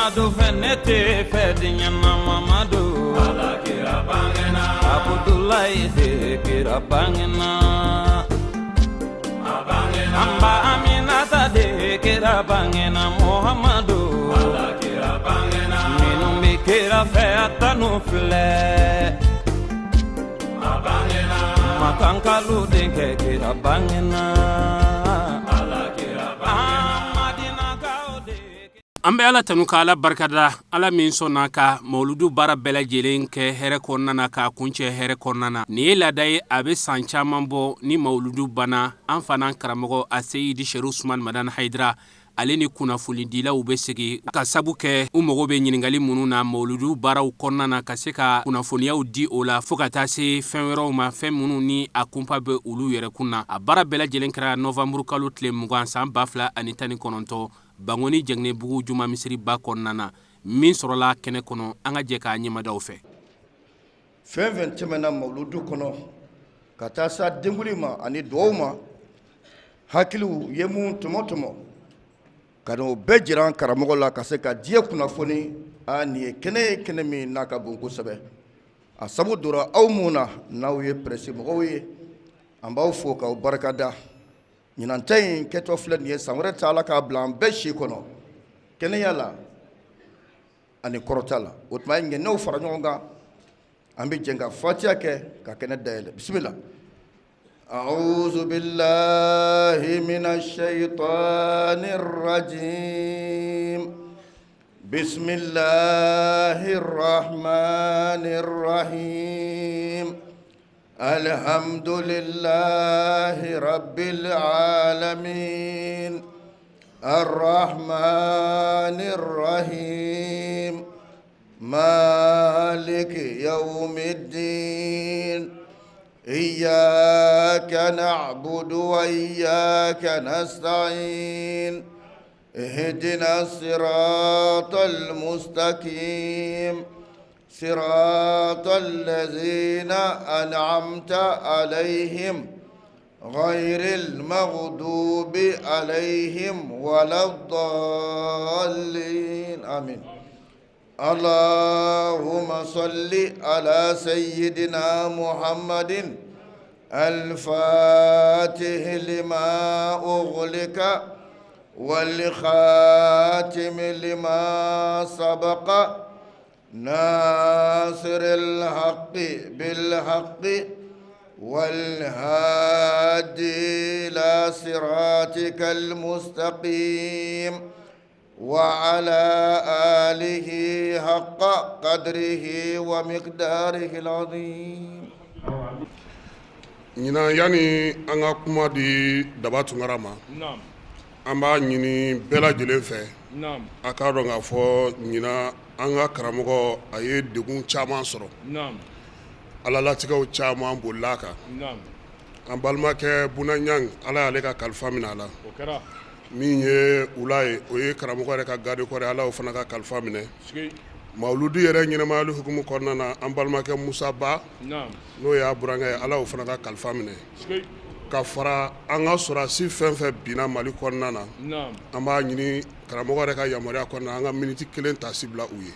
Mamadu fɛ ne tɛ fɛ diɲɛ na Mamadu. Ala kira bangena. Abudulayi de kira bangena. A bangena. An ba Aminata de kira bangena Muhamadu. Ala kira bangena. Minnu bɛ kira fɛ a tanu filɛ. A bangena. Makankalu denkɛ kira bangena. Ala kira bangena. Madinakaw de. An bɛ Ala tanu ka Ala barikada, Ala min sɔnna ka mawuludu baara bɛɛ lajɛlen kɛ hɛrɛ kɔnɔna na, k'a kuncɛ hɛrɛ kɔnɔna na. Nin ye laada ye, a bɛ san caman bɔ ni mawuludu banna, an fana karamɔgɔ Aseyidi Serifu Usumani Madani Hayidara, ale ni kunnafonidilaw bɛ sigi ka sabu kɛ u mago bɛ ɲininkali minnu na mawuludu baaraw kɔnɔna na, ka se ka kunnafoniyaw di o la, fo ka taa se fɛn wɛrɛw ma, fɛn minnu ni a kunpa bɛ olu yɛrɛ kun na. A baara bɛɛ lajɛlen kɛra novanburu kalo tile 20 san 2019 Bankoni Jɛngɛnɛbugu juma misiriba kɔnɔna na. Min sɔrɔla kɛnɛ kɔnɔ, an ka jɛ k'a ɲɛmadaw fɛ. Fɛn fɛn tɛmɛna mawuludu kɔnɔ ka taa sa denkuli ma ani dugawu ma, hakiliw ye mun tɔmɔ tɔmɔ ka n'o bɛɛ jira an karamɔgɔ la ka se ka diɲɛ kunnafoni. A nin ye kɛnɛ ye, kɛnɛ min n'a ka bon kosɛbɛ. A sabu dora aw mun na, n'aw ye presse mɔgɔw ye, an b'aw fo k'aw barika da. Ɲinan ta in kɛtɔ filɛ nin ye, san wɛrɛ ta Ala k'a bila an bɛɛ si kɔnɔ kɛnɛya la ani kɔrɔta la. O tuma ye ŋɛnɛw fara ɲɔgɔn kan, an bɛ jɛ ka fatiya kɛ ka kɛnɛ dayɛlɛ. Bisimila. A'udhu billahi minash shaitanir rajim. Bismillahir rahmanir rahim. Alhamdulillahi rabbil alamin. Arrahmanir rahim. Maliki yawmiddin. Iyyaka na'budu wa iyyaka nasta'in. Ihdina siratal mustaqim. Siratal ladzina an'amta alaihim ghayril maghdubi alaihim waladdallin. Amin. Allahumma salli ala sayyidina Muhammadin al-fatihi lima ughliqa wal khatimi lima sabaqa nasiril haqqi bil haqqi wal hadi ila siratikal mustaqim wa ala alihi haqqa qadrihi wa miqdarihil azim. Ɲinan, yanni an ka kuma di Daba Tunkara ma, an b'a ɲini bɛɛ lajɛlen fɛ, a k'a dɔn k'a fɔ ɲinan an ka karamɔgɔ a ye degun caman sɔrɔ, Ala latigɛw caman bolila a kan. An balimakɛ Buna Ɲang, Ala y'ale ka kalifa minɛ a la. Min ye Ula ye, o ye karamɔgɔ yɛrɛ ka garde corps ye, Ala y'o fana ka kalifa minɛ. Mawuludu yɛrɛ ɲɛnamayali hukumu kɔnɔna na, an balimakɛ Musa Ba, n'o y'a burankɛ ye, Ala y'o fana ka kalifa minɛ. Ka fara an ka sɔrɔdasi fɛn fɛn binna Mali kɔnɔna na, an b'a ɲini karamɔgɔ yɛrɛ ka yamaruya kɔnɔna, an ka miniti kelen tasi bila u ye.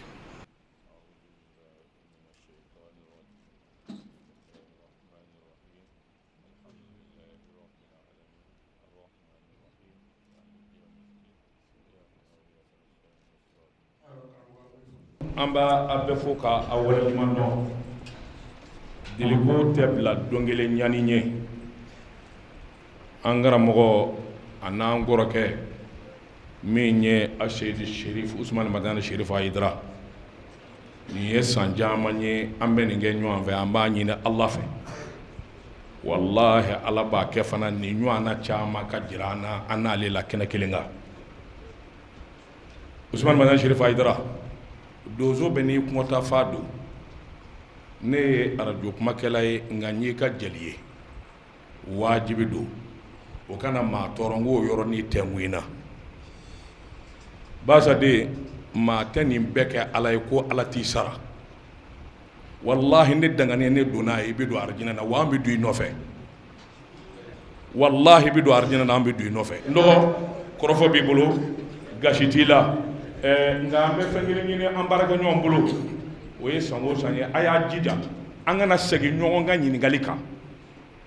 An b'a a bɛɛ fo ka a waleɲuman dɔn. Deliko tɛ bila don kelen ɲani ɲɛ. An karamɔgɔ a n'an kɔrɔkɛ min ye Aseyidi Serifu Usumani Madani Serifu Hayidara, nin ye san caman ye an bɛ nin kɛ ɲɔgɔn fɛ. An b'a ɲini Ala fɛ, walahi Ala b'a kɛ fana nin ɲɔgɔnna caman ka jira an na, an n'ale la kɛnɛ kelen kan. Usumani Madani Serifu Hayidara, donso bɛɛ n'i kɔngɔtafa don. Ne ye arajo kumakɛla ye, nka n y'i ka jeli ye. Wajibi don o kana maa tɔɔrɔ, n k'o yɔrɔnin tɛnku i na. Basa den, maa tɛ nin bɛɛ kɛ Ala ye ko Ala t'i sara. Walahi ne danganiya ne donna ye, i bɛ don arijinɛ na, wa an bɛ don i nɔfɛ. Walahi i bɛ don arijinɛ na, an bɛ don i nɔfɛ. N dɔgɔ, kɔrɔfɔ b'i bolo, gasi t'i la. Nka an bɛ fɛn kelen ɲini an baarakɛɲɔgɔn bolo, o ye san o san ye, a y'a jija an kana segin ɲɔgɔn ka ɲininkali kan.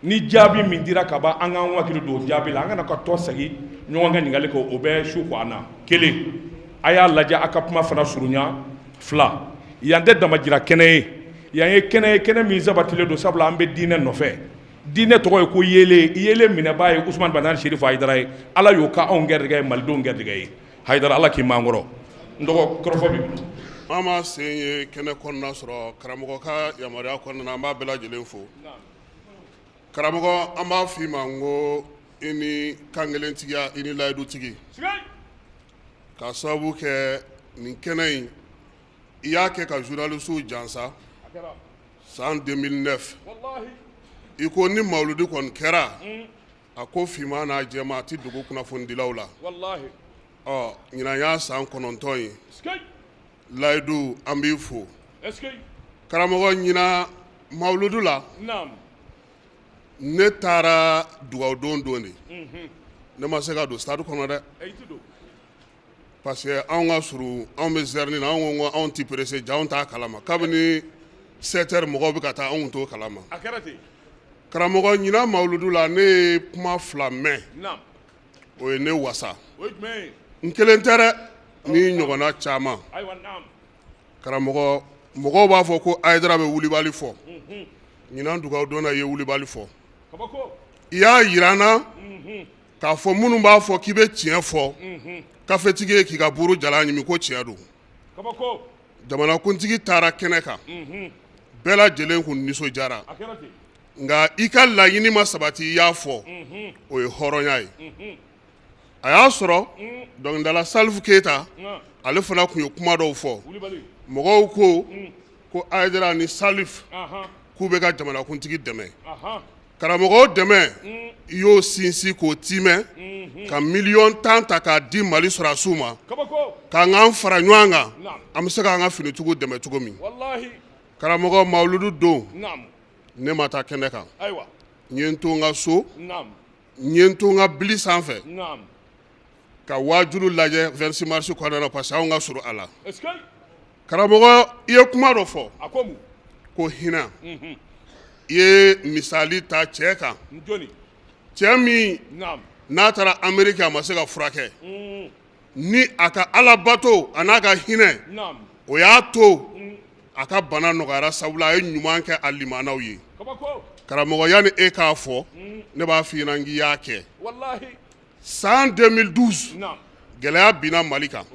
Ni jaabi min dira ka ban, an k'an hakili don o jaabi la, an kana ka tɔ segin ɲɔgɔn ka ɲininkali kan, o bɛ su ko an na. Kelen, a y'a lajɛ a ka kuma fana surunya. Fila, yan tɛ damajira kɛnɛ ye, yan ye kɛnɛ ye, kɛnɛ min sabatilen don, sabula an bɛ diinɛ nɔfɛ. Diinɛ tɔgɔ ye ko yeelen. Yeelen minɛbaa ye Usumani Madani Serifu Hayidara ye. Ala y'o kɛ anw garijɛgɛ ye, malidenw garijɛgɛ ye. Hayidara, Ala k'i m'an kɔrɔ. N dɔgɔ, kɔrɔfɔ b'i bolo. Maa maa sen ye kɛnɛ kɔnɔna sɔrɔ karamɔgɔ ka yamaruya kɔnɔna na, an b'a bɛɛ lajɛlen fo. Karamɔgɔ, an b'a f'i ma n ko i ni kankelentigiya, i ni layidutigi, ka sababu kɛ nin kɛnɛ in, i y'a kɛ ka journalistew jansa san 2009. I ko ni mawuludi kɔni kɛra, a ko finman n'a jɛman, a tɛ dogo kunnafonidilaw la. Ɔ, ɲinan y'a san 9 ye. Layidu, an b'i fo karamɔgɔ. Ɲinan mawuludu la, ne taara dugawudon don de, ne ma se ka don stade kɔnɔ dɛ, parce que anw ka surun, anw bɛ zɛrini na, anw ko anw tɛ pressé, ja anw t'a kalama. Kabini 7 heures mɔgɔw bɛ ka taa, anw t'o kalama. Karamɔgɔ, ɲinan mawuludu la, ne ye kuma fila mɛn, o ye ne wasa. N kelen tɛ dɛ, ni ɲɔgɔnna caman. Karamɔgɔ, mɔgɔw b'a fɔ ko Hayidara bɛ wulibali fɔ. Ɲinan dugawudon na, i ye wulibali fɔ. I y'a jira an na k'a fɔ minnu b'a fɔ k'i bɛ tiɲɛ fɔ kafetigi ye k'i ka buru jalan ɲimi, ko tiɲɛ don. Jamanakuntigi taara kɛnɛ kan, bɛɛ lajɛlen kun nisɔndiyara, nka i ka laɲini ma sabati. I y'a fɔ, o ye hɔrɔnya ye. A y'a sɔrɔ dɔnkilidala Salifu Keyita, ale fana tun ye kuma dɔw fɔ. Mɔgɔw ko ko Hayidara ni Salifu k'u bɛ ka jamanakuntigi dɛmɛ. Karamɔgɔ, dɛmɛ, i y'o sinsin k'o timɛ ka miliyɔn 10 ta k'a di Mali sɔrɔdasiw ma, k'an k'an fara ɲɔgɔn kan, an bɛ se k'an ka finitigiw dɛmɛ cogo min. Karamɔgɔ, mawuludu don, ne ma taa kɛnɛ kan. N ye n to n ka so, n ye n to n ka bili sanfɛ ka waajulu lajɛ 26 mars kɔnɔna na, parce que anw ka surun a la. Karamɔgɔ, i ye kuma dɔ fɔ ko hinɛ. I ye misali ta cɛ kan, cɛ min n'a taara Ameriki, a ma se ka furakɛ. Ni a ka alabato a n'a ka hinɛ, o y'a to a ka bana nɔgɔyara, sabula a ye ɲuman kɛ a limanaw ye. Karamɔgɔ, yanni e k'a fɔ, ne b'a f'i ɲɛna k'i y'a kɛ. San 2012, gɛlɛya binna Mali kan,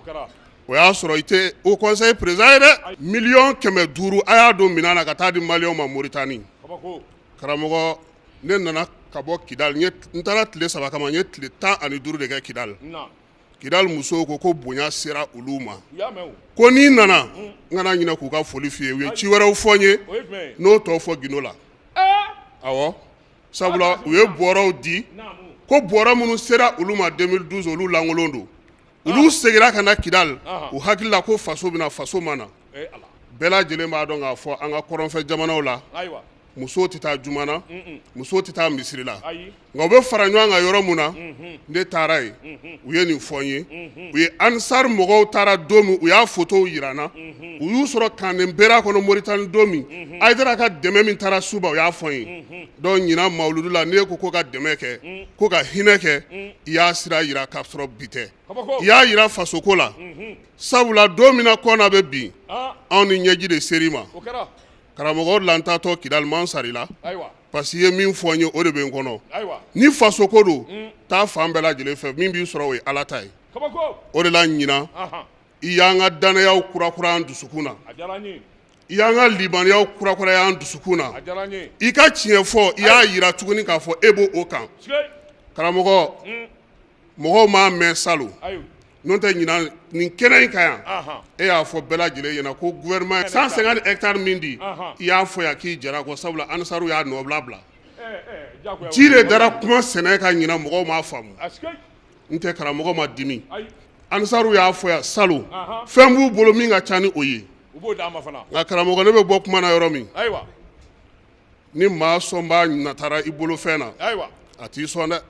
o y'a sɔrɔ i tɛ haut conseil président ye dɛ. 500 millions, a y'a don minɛn na ka taa di maliyɛnw ma Moritani. Karamɔgɔ, ne nana ka bɔ Kidali, n taara tile 3 kama, n ye tile 15 de kɛ Kidali. Kidali musow ko ko bonya sera olu ma, ko n'i nana, n kana ɲinɛ k'u ka foli f'i ye. U ye ci wɛrɛw fɔ n ye, n'o tɔ fɔ gindo la. Awɔ, sabula u ye bɔrɔw di, ko bɔrɔ minnu sera olu ma 2012, olu lankolon don. Olu seginna ka na Kidali, u hakili la ko faso bɛna, faso ma na. Bɛɛ lajɛlen b'a dɔn k'a fɔ an ka kɔrɔnfɛ jamanaw la, musow tɛ taa juma na, musow tɛ taa misiri la, nka u bɛ fara ɲɔgɔn kan yɔrɔ min na, ne taara yen, u ye nin fɔ n ye. U ye Ansar mɔgɔw taara don min, u y'a fotow jira n na. U y'u sɔrɔ camp de Bera kɔnɔ Moritani don min, Hayidara ka dɛmɛ min taara s'u ma, u y'a fɔ n ye. Donc ɲinan mawuludu la, n'e ko ko ka dɛmɛ kɛ, ko ka hinɛ kɛ, i y'a sira jira k'a sɔrɔ bi tɛ. I y'a jira fasoko la, sabula don min na kɔna bɛ bin, anw ni ɲɛji de ser'i ma. Karamɔgɔ la, n taatɔ Kidali, man sari la, parce que i ye min fɔ n ye, o de bɛ n kɔnɔ. Ni fasoko don, taa fan bɛɛ lajɛlen fɛ, min b'i sɔrɔ, o ye Ala ta ye. O de la ɲinan, i y'an ka dannayaw kurakura an dusukun na, i y'an ka limaniyaw kurakuraya an dusukun na. I ka tiɲɛ fɔ, i y'a jira tuguni k'a fɔ e b'o kan. Karamɔgɔ, mɔgɔw m'a mɛn salon, n'o tɛ ɲinan nin kɛnɛ in kan yan, e y'a fɔ bɛɛ lajɛlen ɲɛna ko gouvernement 150 hectares min di, i y'a fɔ yan k'i jɛra kɔ, sabula Ansaru y'a nɔbila bila. Ji de dara kuma sɛnɛ ka ɲinan, mɔgɔw m'a faamu. N tɛ karamɔgɔ ma dimi. Ansaru y'a fɔ yan salon, fɛn b'u bolo min ka ca ni o ye. Nka karamɔgɔ, ne bɛ bɔ kuma na yɔrɔ min, ni maa sɔnbaa natara i bolo fɛn na, a t'i sɔn dɛ.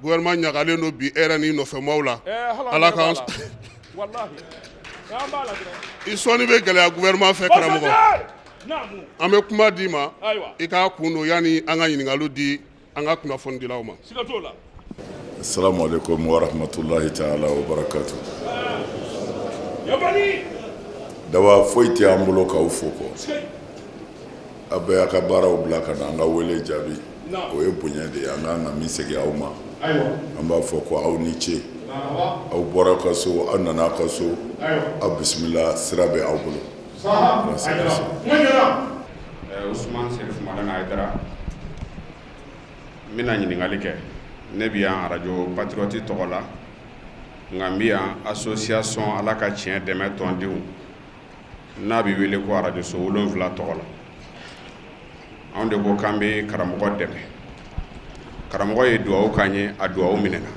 Gouvernement ɲagalen don bi, e yɛrɛ n'i nɔfɛmaaw la. Ala k'an I sɔnni bɛ gɛlɛya gouvernement fɛ karamɔgɔ. An bɛ kuma d'i ma, i k'a kun don yanni an ka ɲininkaliw di an ka kunnafonidilaw ma. Assalamu alaikum wa rahmatullahi ta'ala wa barakatuh. Daba foyi tɛ an bolo k'aw fo kɔ. Aw bɛɛ y'a ka baaraw bila ka na an ka wele jaabi. O ye bonya de ye an ka kan ka min segin aw ma. An b'a fɔ ko aw ni ce. Aw bɔra ka so, aw nana aw ka so. Aw bisimila, sira bɛ aw bolo. Usman Serif Madani Hayidara n bɛna ɲininkali kɛ ne bɛ yan arajo Patriote tɔgɔ la nka n bɛ yan association Ala ka tiɲɛ dɛmɛ tɔndenw n'a bɛ wele ko arajoso 7 tɔgɔ la anw de ko k'an bɛ karamɔgɔ dɛmɛ karamɔgɔ ye dugawu k'an ye a dugawu minɛna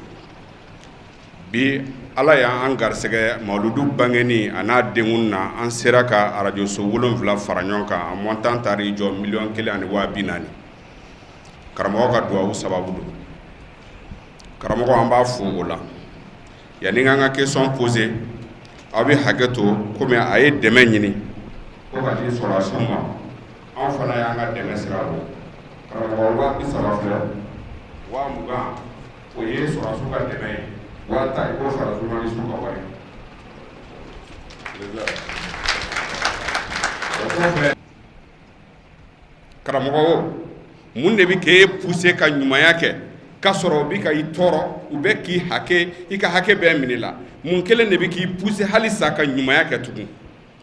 bi Ala y'an garisɛgɛ mawuludu bangeni a n'a denkun na an sera ka arajoso 7 fara ɲɔgɔn kan a montant taar'i jɔ 1,040 millions karamɔgɔ ka dugawu sababu don karamɔgɔ an b'a fo o la yanni an ka question poser aw bɛ hakɛ to komi a ye dɛmɛ ɲini ko ka di sɔrɔdasiw ma anw fana y'an ka dɛmɛ sira bɔ karamɔgɔ 30,000 filɛ 20,000 o ye sɔrɔdasiw ka dɛmɛ ye 10,000 i k'o fara journaliste ka wari o kɔfɛ karamɔgɔ mun de bɛ k'e pousser ka ɲumanya kɛ k'a sɔrɔ u bɛ ka i tɔɔrɔ u bɛ k'i hakɛ i ka hakɛ bɛɛ minɛ la mun kelen de bɛ k'i pousser halisa ka ɲumanya kɛ tugun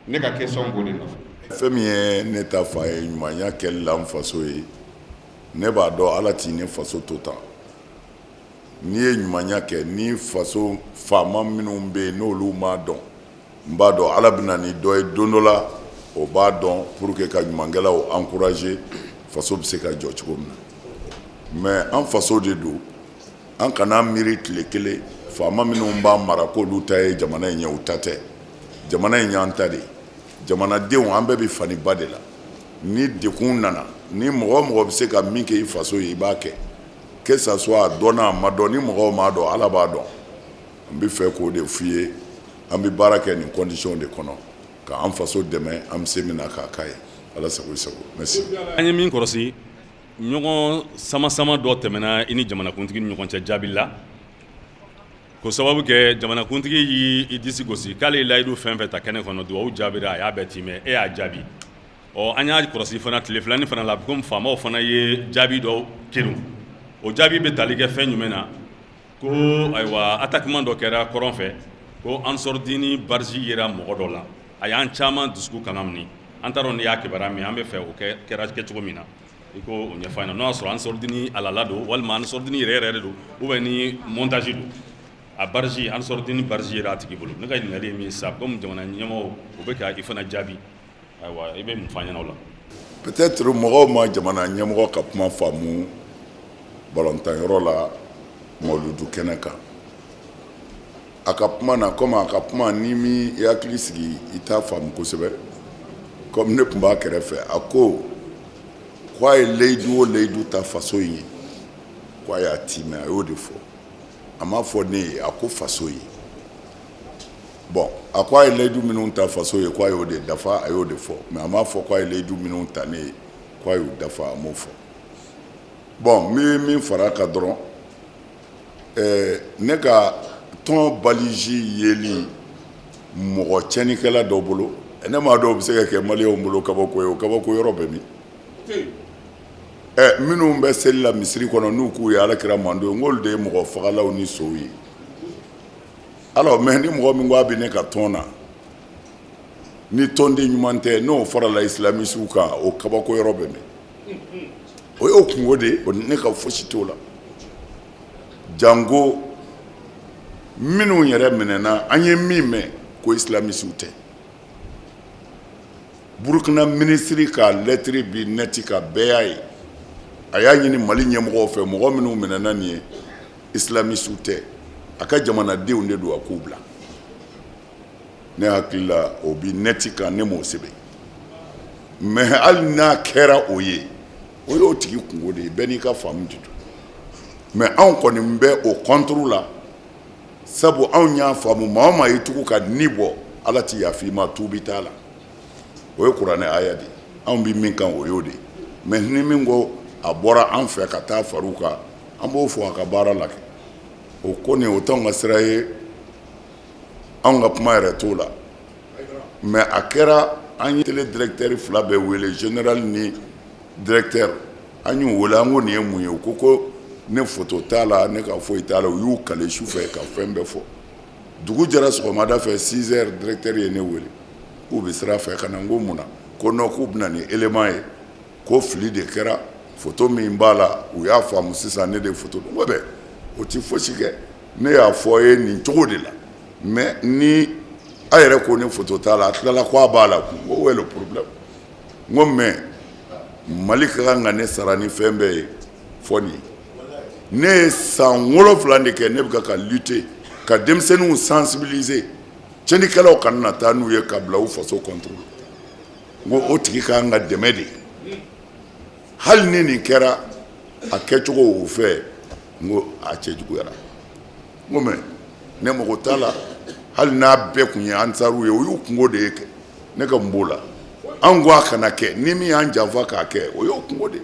ne ka question b'o de nɔfɛ. Fɛn min ye ne ta fa ye ɲumanya kɛli la n faso ye ne b'a dɔn Ala t'i ne faso to tan n'i ye ɲumanya kɛ ni faso faama minnu bɛ yen n'olu m'a dɔn n b'a dɔn Ala bɛna ni dɔ ye don dɔ la o b'a dɔn pour que ka ɲumankɛlaw encourager faso bɛ se ka jɔ cogo min na mais an faso de don an kana miiri tile kelen faama minnu b'an mara k'olu ta ye jamana in ye u ta tɛ jamana in y'an ta de ye jamanadenw an bɛɛ bɛ faniba de la ni degun nana ni mɔgɔ o mɔgɔ bɛ se ka min kɛ i faso ye i b'a kɛ que ça soit a dɔnna a ma dɔn ni mɔgɔw m'a dɔn Ala b'a dɔn n bɛ fɛ k'o de f'i ye an bɛ baara kɛ nin condition de kɔnɔ k'an faso dɛmɛ an bɛ se min na k'a k'a ye Ala sago i sago merci. An ye min kɔlɔsi ɲɔgɔn sama sama dɔ tɛmɛna i ni jamanakuntigi ni ɲɔgɔn cɛ jaabi la ko sababu kɛ jamanakuntigi y'i disi gosi k'ale ye layidu fɛn fɛn ta kɛnɛ kɔnɔ dugawu jaabira a y'a bɛɛ timɛ e y'a jaabi ɔ an y'a kɔlɔsi fana tile filanin fana la komi faamaw fana ye jaabi dɔ kerun o jaabi bɛ tali kɛ fɛn jumɛn na ko ayiwa attaquement dɔ kɛra kɔrɔn fɛ ko ansɔridini barisi yera mɔgɔ dɔ la a y'an caman dusu kangamini an t'a dɔn n'i y'a kibaruya min an bɛ fɛ o kɛra kɛcogo min na i ko o ɲɛfɔ an ɲɛna n'o y'a sɔrɔ ansɔridini alala don walima ansɔridini yɛrɛ yɛrɛ de don ou bien ni montage don a barisi ansɔridini barisi yera a tigi bolo ne ka ɲininkali ye min ye sa komi jamana ɲɛmɔgɔw u bɛ ka i fana jaabi ayiwa i bɛ mun fɔ an ɲɛna o la. Peut-être mɔgɔw ma jamana ɲɛmɔgɔ ka kuma faamu balɔntanyɔrɔ la mawuludu kɛnɛ kan a ka kuma na komi a ka kuma ni min i hakili sigi i t'a faamu kosɛbɛ komi ne tun b'a kɛrɛfɛ a ko ko a ye layidu o layidu ta faso in ye ko a y'a timɛ a y'o de fɔ a m'a fɔ ne ye a ko faso ye bon a ko a ye layidu minnu ta faso ye ko a y'o de dafa a y'o de fɔ mais a m'a fɔ ko a ye layidu minnu ta ne ye ko a y'o dafa a m'o fɔ bon n bɛ min fara a kan dɔrɔn ɛɛ ne ka tɔn baliji yeli mɔgɔ tiɲɛnikɛla dɔ bolo ne m'a dɔn o bɛ se ka kɛ maliyɛnw bolo kabako ye o kabako yɔrɔ bɛ min ɛ minnu bɛ seli la misiri kɔnɔ n'u k'u ye ala kira mando ye n k'olu de ye mɔgɔ fagalaw ni sow ye alors mais ni mɔgɔ min ko a bɛ ne ka tɔn na ni tɔnden ɲuman tɛ n'o farala islamisiw kan o kabako yɔrɔ bɛ min o y'o kungo de ye ne ka fosi t'o la janko minnu yɛrɛ minɛna an ye min mɛn ko islamisiw tɛ burukina minisiri ka lɛtiri bi nɛti kan bɛɛ y'a ye a y'a ɲini mali ɲɛmɔgɔw fɛ mɔgɔ minnu minɛna nin ye islamisiw tɛ a ka jamanadenw de don a k'u bila ne hakili la o bi nɛti kan ne m'o sɛbɛn mais hali n'a kɛra o ye o y'o tigi kungo de ye bɛɛ n'i ka faamu de don mais anw kɔni bɛ o contre la Sabu anw y'a faamu, maa o maa y'i tugu ka ni bɔ, Ala tɛ yafa i ma, tuubi t'a la. O ye kuranɛ aya de ye. Anw bɛ min kan, o y'o de ye. Mais ni min ko a bɔra an fɛ ka taa far'u kan, an b'o fɔ a ka baara la kɛ. O ko nin, o t'anw ka sira ye, anw ka kuma yɛrɛ t'o la. Mais a kɛra, an ye télé directeur fila bɛɛ wele, général ni directeur. An y'u wele, an ko nin ye mun ye? U ko ko ne photo t'a la, ne ka foyi t'a la. U y'u kale su fɛ ka fɛn bɛɛ fɔ. Dugu jɛra sɔgɔmada fɛ, 6 heures, directeur ye ne wele k'u bɛ sira fɛ ka na. N ko mun na? Ko non, k'u bɛna ni élément ye, ko fili de kɛra, photo min b'a la, u y'a faamu sisan ne de ye photo. N ko bɛ o tɛ fosi kɛ, ne y'a fɔ ye nin cogo de la, mais ni a yɛrɛ ko ne photo t'a la, a tilala ko a b'a la, ko où est le problème? N ko mais Mali ka kan ka ne sara ni fɛn bɛɛ ye fɔ nin ye. Ne ye san 7 de kɛ, ne bɛ ka lutter ka denmisɛnninw sensibiliser, tiɲɛnikɛlaw kana na taa n'u ye ka bila u faso contre. N ko o tigi ka kan ka dɛmɛ de, hali ni nin kɛra a kɛcogo o fɛ. N ko a cɛ juguyara. N ko mais ne mago t'a la, hali n'a bɛɛ tun ye ansaru ye, o y'u kungo de ye kɛ, ne ka mun b'o la? An ko a kana kɛ, ni min y'an janfa k'a kɛ, o y'o kungo de ye.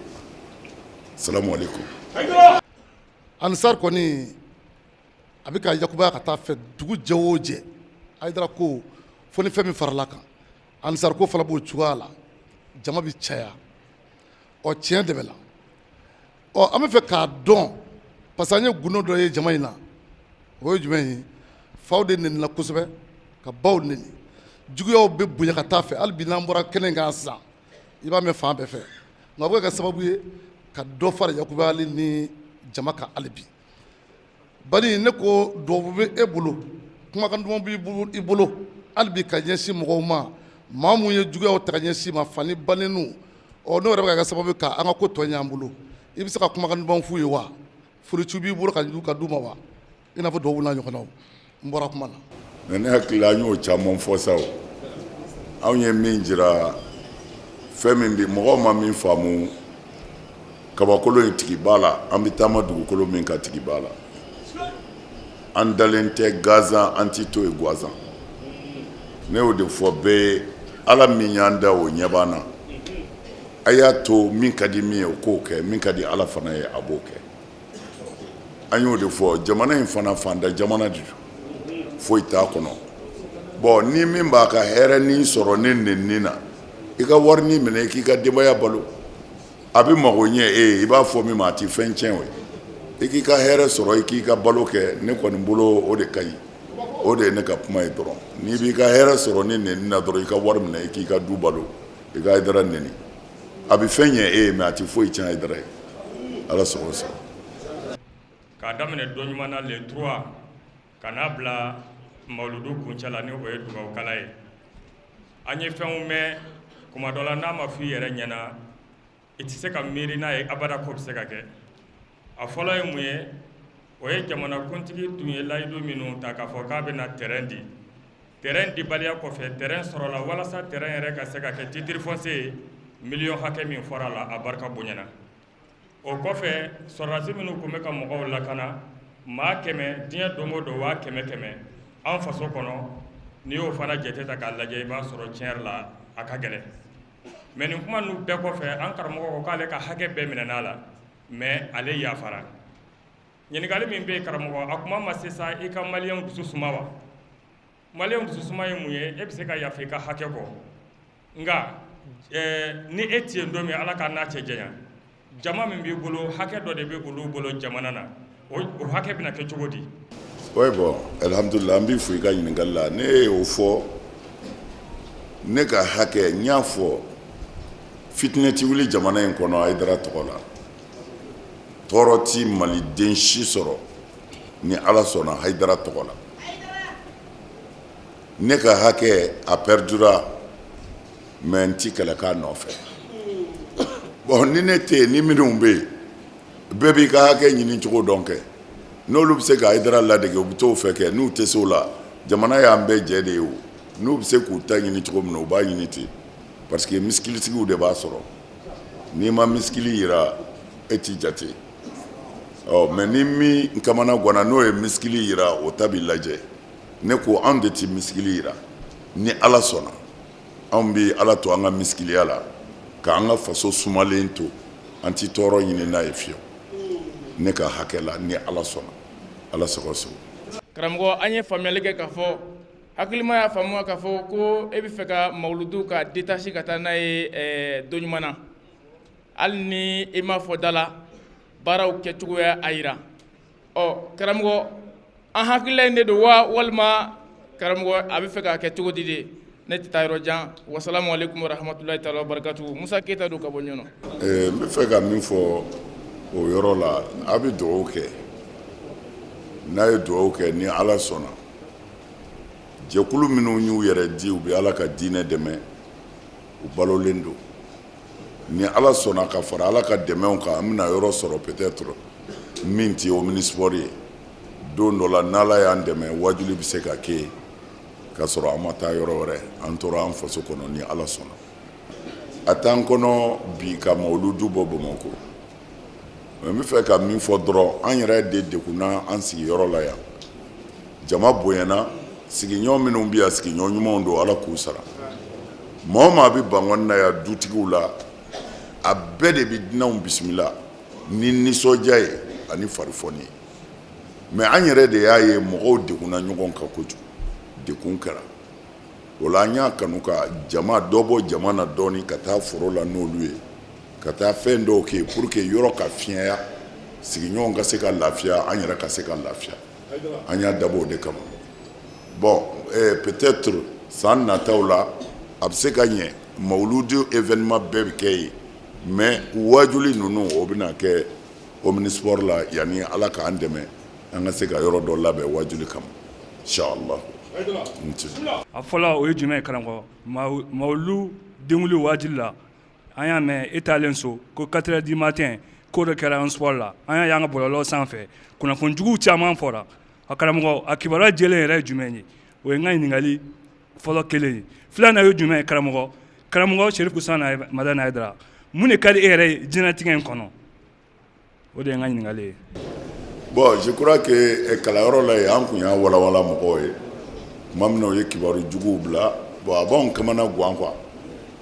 Salamu aleykum. Ansar kɔni a bɛ ka yakubaya ka taa fɛ dugu jɛ o jɛ. Hayidara ko fo ni fɛn min farala kan, Ansar ko fana b'o cogoya la, jama bɛ caya. Ɔ tiɲɛ de bɛ la. Ɔ an bɛ fɛ k'a dɔn, parce que an ye gundo dɔ ye jama in na, o ye jumɛn ye? Faw de nenina kosɛbɛ ka baw neni. Juguyaw bɛ bonya ka taa fɛ. Hali bi n'an bɔra kɛnɛ kan sisan, i b'a mɛn fan bɛɛ fɛ, nka o bɛ kɛ sababu ye ka dɔ fara yakubayali ni jama kan hali bi. Bani, ne ko dubabu bɛ e bolo, kumakan duman b'i bolo hali bi ka ɲɛsin mɔgɔw ma, maa mun ye juguyaw ta ka ɲɛsin ma, fa ni ba neniw. Ɔ n'o yɛrɛ bɛ ka kɛ sababu ka an ka ko tɔ ɲɛ an bolo, i bɛ se ka kumakan duman f'u ye wa? Folici b'i bolo ka d'u ma wa, i n'a fɔ dubabu n'a ɲɔgɔnnaw? N bɔra kuma na. Mais ne hakili la, an y'o caman fɔ sa. O anw ye min jira, fɛn min bi mɔgɔw ma min faamu, kabakolo in tigi b'a la, an bɛ taama dugukolo min kan, tigi b'a la. An dalen tɛ gansan, an tɛ to yen gansan. Ne y'o de fɔ bɛɛ ye, Ala min y'an da, o ɲɛ b'an na. A y'a to, min ka di min ye, o k'o kɛ, min ka di Ala fana ye, a b'o kɛ. An y'o de fɔ. Jamana in fana, fanda jamana de don, foyi t'a kɔnɔ. Bon, ni min b'a ka hɛrɛ ni sɔrɔ ne nenni na, i ka wari ni minɛ, i k'i ka denbaya balo, a bɛ mago ɲɛ e ye. I b'a fɔ min ma, a tɛ fɛn tiɲɛ o ye. I k'i ka hɛrɛ sɔrɔ, i k'i ka balo kɛ, ne kɔni bolo, o de ka ɲi. O de ye ne ka kuma ye dɔrɔn. N'i b'i ka hɛrɛ sɔrɔ ni nenni na dɔrɔn, i ka wari minɛ, i k'i ka du balo, i ka Hayidara neni, a bɛ fɛn ɲɛ e ye, mais a tɛ foyi tiɲɛ Hayidara ye. Ala sago sago. K'a daminɛ don ɲuman na, le 3, ka n'a bila mawuludu kuncɛ la, ni o ye dugawukala ye, an ye fɛnw mɛn. Kuma dɔ la, n'a ma fɔ i yɛrɛ ɲɛna, i tɛ se ka miiri n'a ye abada ko bɛ se ka kɛ. A fɔlɔ ye mun ye? O ye jamanakuntigi tun ye layidu minnu ta k'a fɔ k'a bɛna terrain di. Terrain dibaliya kɔfɛ, terrain sɔrɔla. Walasa terrain yɛrɛ ka se ka kɛ titre foncier ye, miliyɔn hakɛ min fɔra a la, a barika bonyana. O kɔfɛ, sɔrɔdasi minnu tun bɛ ka mɔgɔw lakana, maa 100, diɲɛ don o don 100 100 an faso kɔnɔ, n'i y'o fana jate ta k'a lajɛ, i b'a sɔrɔ tiɲɛ yɛrɛ la, a ka gɛlɛn. Mais nin kuma ninnu bɛɛ kɔfɛ, an karamɔgɔ ko k'ale ka hakɛ bɛɛ minɛna a la, mais ale yafara. Ɲininkali min bɛ yen, karamɔgɔ, a kuma ma se sa i ka maliyɛnw dusu suma wa? Maliyɛnw dusu suma ye mun ye? E bɛ se ka yafa i ka hakɛ kɔ, nka ni e tɛ yen don min, Ala k'a n'a cɛ janya, jama min b'i bolo, hakɛ dɔ de bɛ olu bolo jamana na, o hakɛ bɛna kɛ cogo di? Oui, bon, alhamdulillah, an b'i fo i ka ɲininkali la. Ne y'o fɔ, ne ka hakɛ, n y'a fɔ, fitinɛ ti wuli jamana in kɔnɔ Hayidara tɔgɔ la. Tɔɔrɔ ti maliden si sɔrɔ ni Ala sɔnna Hayidara tɔgɔ la. Ne ka hakɛ, a perdura, mais n ti kɛlɛ k'a nɔfɛ. Bon, ni ne tɛ yen, ni minnu bɛ yen, bɛɛ b'i ka hakɛ ɲini cogo dɔn kɛ. N'olu bɛ se ka Hayidara ladege, u bɛ t'o fɛ kɛ. N'u tɛ se o la, jamana y'an bɛɛ jɛ de ye. O n'u bɛ se k'u ta ɲini cogo min na, u b'a ɲini ten, parce que misikilitigiw de b'a sɔrɔ. N'i ma misikili yira, e t'i jate. Ɔ mais ni min kamana ganna n'o ye misikili jira, o ta bɛ lajɛ. Ne ko anw de tɛ misikili jira. Ni Ala sɔnna, anw bɛ Ala to an ka misikiliya la, k'an ka faso sumalen to, an tɛ tɔɔrɔ ɲini n'a ye fiyewu. Ne ka hakɛ la, ni Ala sɔnna, Ala sago sago. Karamɔgɔ, an ye faamuyali kɛ k'a fɔ hakilima y'a faamuya k'a fɔ ko e bɛ fɛ ka mawuludu ka détacher ka taa n'a ye don ɲuman na, hali ni i m'a fɔ da la, baaraw kɛcogo y'a jira. Ɔ karamɔgɔ, an hakilila in de don wa, walima karamɔgɔ a bɛ fɛ k'a kɛ cogo di de? Ne tɛ taa yɔrɔ jan. Wasalamu aleykum warahmatulahi taala wabarakatuhu. Musa Keyita don ka bɔ Ɲɔnɔ. N bɛ fɛ ka min fɔ o yɔrɔ la, a bɛ dugawu kɛ. N'a ye dugawu kɛ, ni Ala sɔnna, jɛkulu minnu y'u yɛrɛ di, u bɛ Ala ka diinɛ dɛmɛ, u balolen don. Ni Ala sɔnna, ka fara Ala ka dɛmɛw kan, an bɛna yɔrɔ sɔrɔ peut-être min tɛ omnisport ye. Don dɔ la, n'Ala y'an dɛmɛ, wajuli bɛ se ka kɛ yen ka sɔrɔ an ma taa yɔrɔ wɛrɛ, an tora an faso kɔnɔ, ni Ala sɔnna. A t'an kɔnɔ bi ka mawuludu bɔ Bamakɔ. Mais n bɛ fɛ ka min fɔ dɔrɔn, an yɛrɛ de degunna an sigiyɔrɔ la yan. Jama bonyana, sigiɲɔgɔn minnu bɛ yan, sigiɲɔgɔn ɲumanw don, Ala k'u sara. Maa o maa bɛ Bankɔni na yan, dutigiw la, a bɛɛ de bɛ dunanw bisimila ni nisɔndiya ye ani farifoni ye. Mais an yɛrɛ de y'a ye mɔgɔw degunna ɲɔgɔn kan kojugu, degun kɛra. O la an y'a kanu ka jama dɔ bɔ jama na dɔɔni, ka taa foro la n'olu ye, ka taa fɛn dɔw kɛ pour que yɔrɔ ka fiɲɛya, sigiɲɔgɔn ka se ka lafiya, an yɛrɛ ka se ka lafiya. An y'a dabɔ o de kama. Bon, peut-être san nataw la, a bɛ se ka ɲɛ mawuludu événement bɛɛ bɛ kɛ yen, mais wajuli ninnu, o bɛna kɛ omnisport la, yanni Ala k'an dɛmɛ, an ka se ka yɔrɔ dɔ labɛn wajuli kama, inchallah. A fɔlɔ, o ye jumɛn ye, karamɔgɔ? Mawuludu denkunli wajuli la, an y'a mɛn e taalen so ko 4 heures du matin, ko dɔ kɛra omnisport la. An y'a y'an ka bɔlɔlɔ sanfɛ, kunnafonijuguw caman fɔra. A karamɔgɔ, a kibaruya jɛlen yɛrɛ ye jumɛn ye? O ye n ka ɲininkali fɔlɔ kelen ye. Filanan ye jumɛn ye, karamɔgɔ? Karamɔgɔ Serifu Usumani Madani Hayidara, mun de ka di e yɛrɛ ye diɲɛlatigɛ in kɔnɔ? O de ye n ka ɲininkali ye. Bon, je crois que kalanyɔrɔ la yen, an tun y'a walawala mɔgɔw ye tuma min na u ye kibaru juguw bila. Bon, a b'anw kamana gan quoi.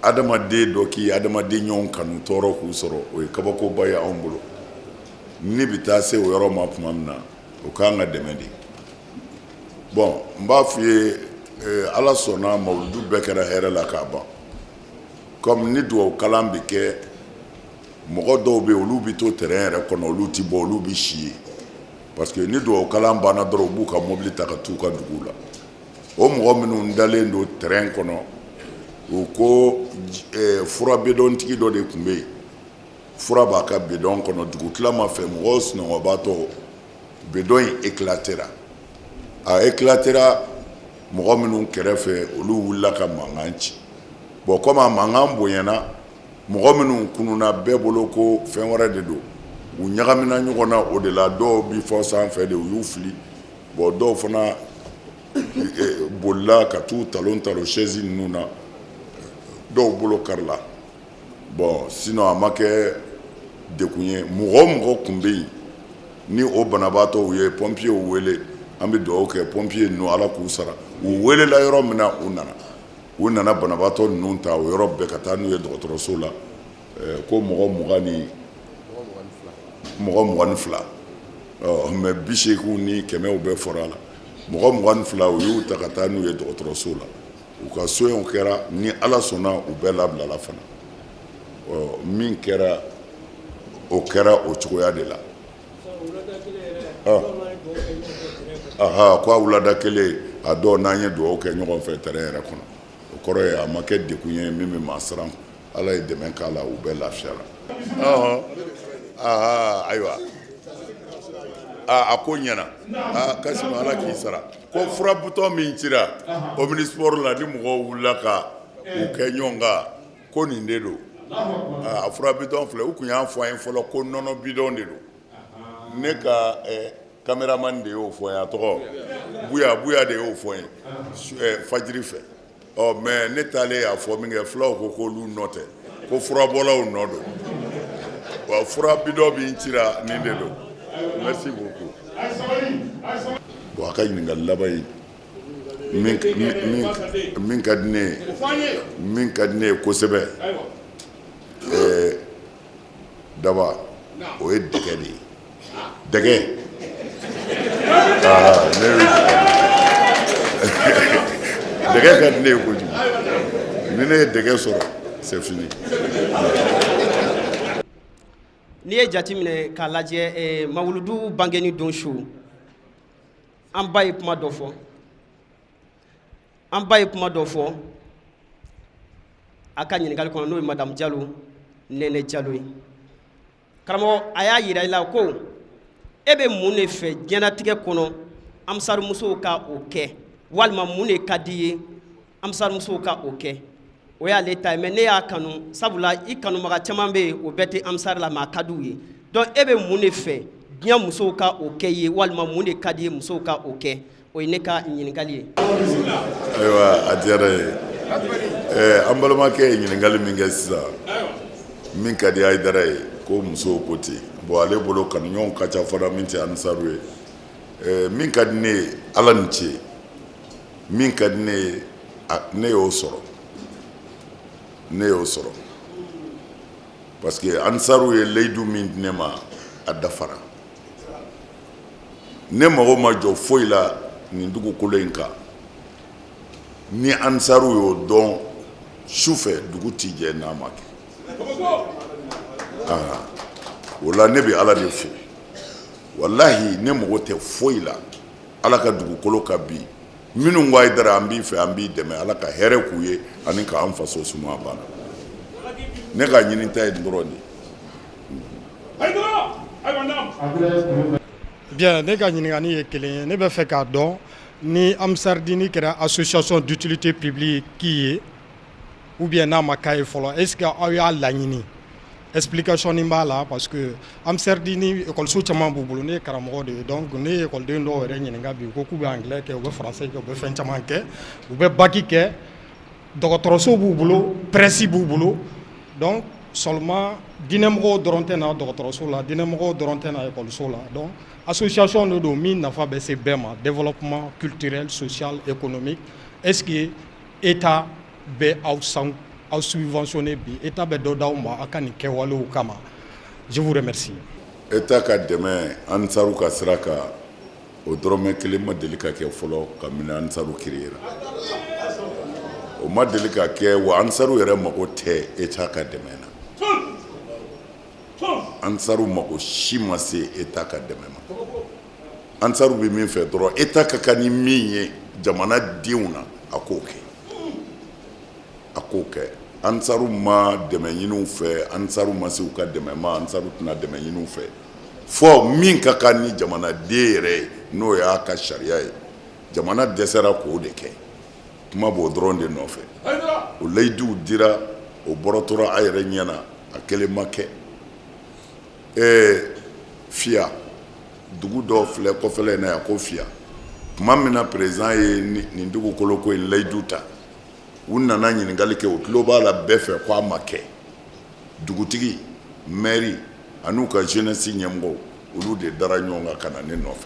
Adamaden dɔ k'i adamaden ɲɔgɔn kanu, tɔɔrɔ k'u sɔrɔ, o ye kabakoba ye anw bolo. Ni bɛ taa se o yɔrɔ ma tuma min na, o k'an ka dɛmɛ de. Bon, n b'a f'i ye, Ala sɔnna, mawuludu bɛɛ kɛra hɛrɛ la k'a ban. Comme ni dugawu kalan bɛ kɛ, mɔgɔ dɔw bɛ yen, olu bɛ to terrain yɛrɛ kɔnɔ, olu tɛ bɔ, olu bɛ si yen, parce que ni dugawu kalan banna dɔrɔn, u b'u ka mobili ta ka t'u ka dugu la. O mɔgɔ minnu dalen don terrain kɔnɔ, u ko fura bidɔntigi dɔ de tun bɛ yen, fura b'a ka bidɔn kɔnɔ. Dugutilama fɛ, mɔgɔw sunɔgɔbaatɔ, bidɔn in éclatera. A éclatera, mɔgɔ minnu kɛrɛfɛ, olu wulila ka mankan ci. Bon, comme a mankan bonyana, mɔgɔ minnu kununna, bɛɛ bolo ko fɛn wɛrɛ de don, u ɲagamina ɲɔgɔn na. O de la dɔw bi fɔ sanfɛ de, u y'u fili. Bon, dɔw fana bolila ka t'u talon talon chaise ninnu na, dɔw bolo karila. Bon, sinon a ma kɛ dekun ye. Mɔgɔ o mɔgɔ tun bɛ yen ni o banabaatɔw ye, pompiers wele. An bɛ dugawu kɛ pompiers ninnu, Ala k'u sara. U welela yɔrɔ min na, u nana, u nana banabaatɔ ninnu ta o yɔrɔ bɛɛ ka taa n'u ye dɔgɔtɔrɔso la. Ko mɔgɔ 22, mais 80 ni kɛmɛw bɛɛ fɔra a la. Mɔgɔ 22, u y'u ta ka taa n'u ye dɔgɔtɔrɔso la. U ka soins kɛra, ni Ala sɔnna, u bɛɛ labilala fana. Min kɛra, o kɛra o cogoya de la. Ko a wulada kelen, a dɔw n'an ye dugawu kɛ ɲɔgɔn fɛ terrain yɛrɛ kɔnɔ, o kɔrɔ ye a ma kɛ dekun ye min bɛ maa siran. Ala ye dɛmɛ k'a la, u bɛɛ lafiyara. Ayiwa, a ko ɲɛna. Kasimu, Ala k'i sara. Ko fura butɔn min cira omnisport la, ni mɔgɔw wulila ka u kɛ ɲɔgɔn kan, ko nin de don. A fura bidɔn filɛ. U tun y'a fɔ an ye fɔlɔ ko nɔnɔ bidɔn de don. Ne ka caméraman de y'o fɔ n ye, a tɔgɔ Buya. Buya de y'o fɔ n ye fajiri fɛ. Ɔ mais ne taalen y'a fɔ min kɛ, fulaw ko k'olu nɔ tɛ, ko furabɔlaw nɔ don. Wa fura bidɔn min cira, nin de don. Merci beaucoup. Bon, a ka ɲininkali laban ye min ka di ne ye, min ka di ne ye kosɛbɛ, daba, o ye dɛgɛ de ye. Dɛgɛ, aa, ne bɛ dɛgɛ ka di ne ye kojugu. Ni ne ye dɛgɛ sɔrɔ, c'est fini. N'i ye jate minɛ k'a lajɛ, mawuludu bangeni don su, an ba ye kuma dɔ fɔ, an ba ye kuma dɔ fɔ a ka ɲininkali kɔnɔ, n'o ye Madamu Jalo, Nɛnɛ Jalo ye. Karamɔgɔ, a y'a yira i la ko e bɛ mun de fɛ diɲɛlatigɛ kɔnɔ ansarimusow ka o kɛ, walima mun de ka di ye ansarimusow ka o kɛ? O y'ale ta ye, mais ne y'a kanu sabula i kanubaga caman bɛ yen, o bɛɛ tɛ ansari la, mais a ka di u ye. Donc e bɛ mun de fɛ diɲɛ musow ka o kɛ ye, walima mun de ka di ye musow ka o kɛ? O ye ne ka ɲininkali ye. Ayiwa, a diyara ye. An balimakɛ ye ɲininkali min kɛ sisan, min ka di Hayidara ye, ko musow ko ten. Bon, ale bolo kanuɲɔgɔnw ka ca fana min tɛ ansaru ye. Min ka di ne ye, Ala ni ce, min ka di ne ye, ne y'o sɔrɔ, ne y'o sɔrɔ, parce que ansaru ye layidu min di ne ma, a dafara. Ne mago ma jɔ foyi la nin dugukolo in kan ni ansaru y'o dɔn. Su fɛ dugu ti jɛ n'a ma kɛ. O la ne bɛ Ala de fo. Walahi, ne mago tɛ foyi la Ala ka dugukolo kan bi. Minnu ko Hayidara, an b'i fɛ, an b'i dɛmɛ, Ala ka hɛrɛ k'u ye ani k'an faso suma. Banna, ne ka ɲini ta ye dɔrɔn de. Bien, ne ka ɲininkali ye kelen ye. Ne bɛ fɛ k'a dɔn ni Ansardini kɛra association d'utilité publique ye ou bien n'a ma k'a ye fɔlɔ. Est ce que aw y'a laɲini? Explication b'a la, parce que Ansardini, école caman b'u bolo. Ne ye karamɔgɔ de ye, donc ne ye école dɔw yɛrɛ ɲininka bi, u ko k'u bɛ anglais kɛ, u bɛ français kɛ, u bɛ fɛn caman kɛ, u bɛ bac kɛ, dɔgɔtɔrɔso b'u bolo, presse b'u bolo. Donc seulement diinɛmɔgɔw dɔrɔn tɛ na dɔgɔtɔrɔso la, diinɛmɔgɔw dɔrɔn tɛ na école la. Donc association de don min nafa bɛ se bɛɛ ma, développement culturel, social, économique. Est ce que État bɛ aw san, aw subventionné bi? État bɛ dɔ d'aw ma aw ka nin kɛwalew kama? Je vous remercie. État ka dɛmɛ ansaru ka sira kan, o dɔrɔmɛ kelen ma deli ka kɛ fɔlɔ kabini ansaru créera. O ma deli ka kɛ. Wa ansaru yɛrɛ mago tɛ État ka dɛmɛ na. Ansaru mago si ma se État ka dɛmɛ ma. Ansaru bɛ min fɛ dɔrɔn, État ka kan ni min ye jamanadenw na, a k'o kɛ, a k'o kɛ. Ansaru ma dɛmɛ ɲini fɛ, ansaru ma se u ka dɛmɛ ma, ansaru tɛna dɛmɛ ɲini fɛ fɔ min ka kan ni jamanaden yɛrɛ ye, n'o y'a ka sariya ye. Jamana dɛsɛra k'o de kɛ, kuma b'o dɔrɔn de nɔfɛ. O layiduw dira, o bɔrɔtɔra a yɛrɛ ɲɛ na, a kelen ma kɛ. Fiya, dugu dɔ filɛ kɔfɛla in na yan ko Fiya. Tuma min na président ye nin dugukolo ko in layidu ta, u nana ɲininkali kɛ, u tulo b'a la bɛɛ fɛ ko a ma kɛ. Dugutigi, maire an'u ka jeunesse ɲɛmɔgɔw, olu de dara ɲɔgɔn kan ka na ne nɔfɛ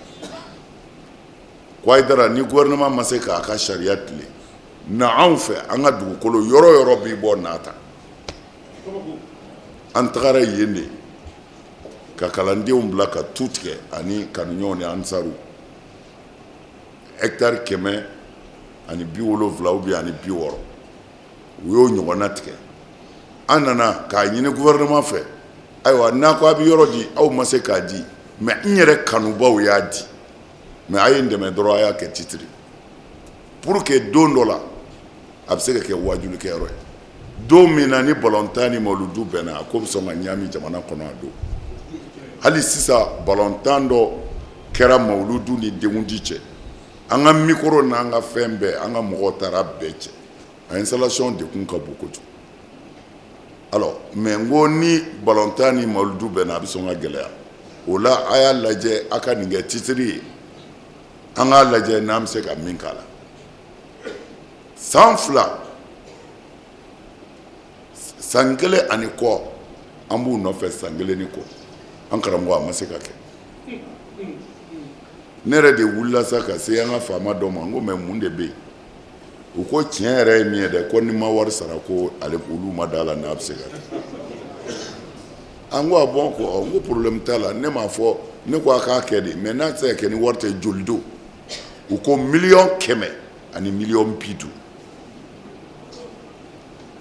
ko Hayidara, ni gouvernement ma se k'a ka sariya tilen na anw fɛ, an ka dugukolo yɔrɔ yɔrɔ b'i bɔ n'a ta. An tagara yen de ka kalandenw bila ka tu tigɛ ani kanuɲɔgɔnw ni ansaru, hectare 170 ou bien ani 60, u y'o ɲɔgɔnna tigɛ. An nana k'a ɲini gouvernement fɛ. Ayiwa, n'a ko a bɛ yɔrɔ di, aw ma se k'a di, mais n yɛrɛ kanubaw y'a di, mais a ye n dɛmɛ dɔrɔn, a y'a kɛ titre pour que don dɔ la a bɛ se ka kɛ wajulikɛyɔrɔ ye. Don min na ni balontan ni mawuludu bɛnna, a ko bɛ sɔn ka ɲaami jamana kɔnɔ a don. Hali sisan, balontan dɔ kɛra mawuludu ni denkundi cɛ, an ka micro n'an ka fɛn bɛɛ, an ka mɔgɔw taara bɛɛ cɛ. A installation de kun ka bon kojugu. Alors, mais n ko ni balontan ni mawuludu bɛnna, a bɛ sɔn ka gɛlɛya. O la, a y'a lajɛ a ka nin kɛ titre ye, an k'a lajɛ n'an bɛ se ka min k'a la. San 2, san kelen ani kɔ, an b'u nɔfɛ, san kelen ni kɔ, an karamɔgɔ, a ma se ka kɛ. Ne yɛrɛ de wulila sa ka se an ka faama dɔ ma, n ko mais mun de bɛ yen? U ko tiɲɛ yɛrɛ ye min ye dɛ, ko ni ma wari sara, ko ale olu ma da la n'a bɛ se ka kɛ. An ko a bon, ko n ko problème t'a la, ne m'a fɔ, ne ko a k'a kɛ de, mais n'a tɛ se ka kɛ ni wari tɛ, joli don? U ko 150 miliyɔn.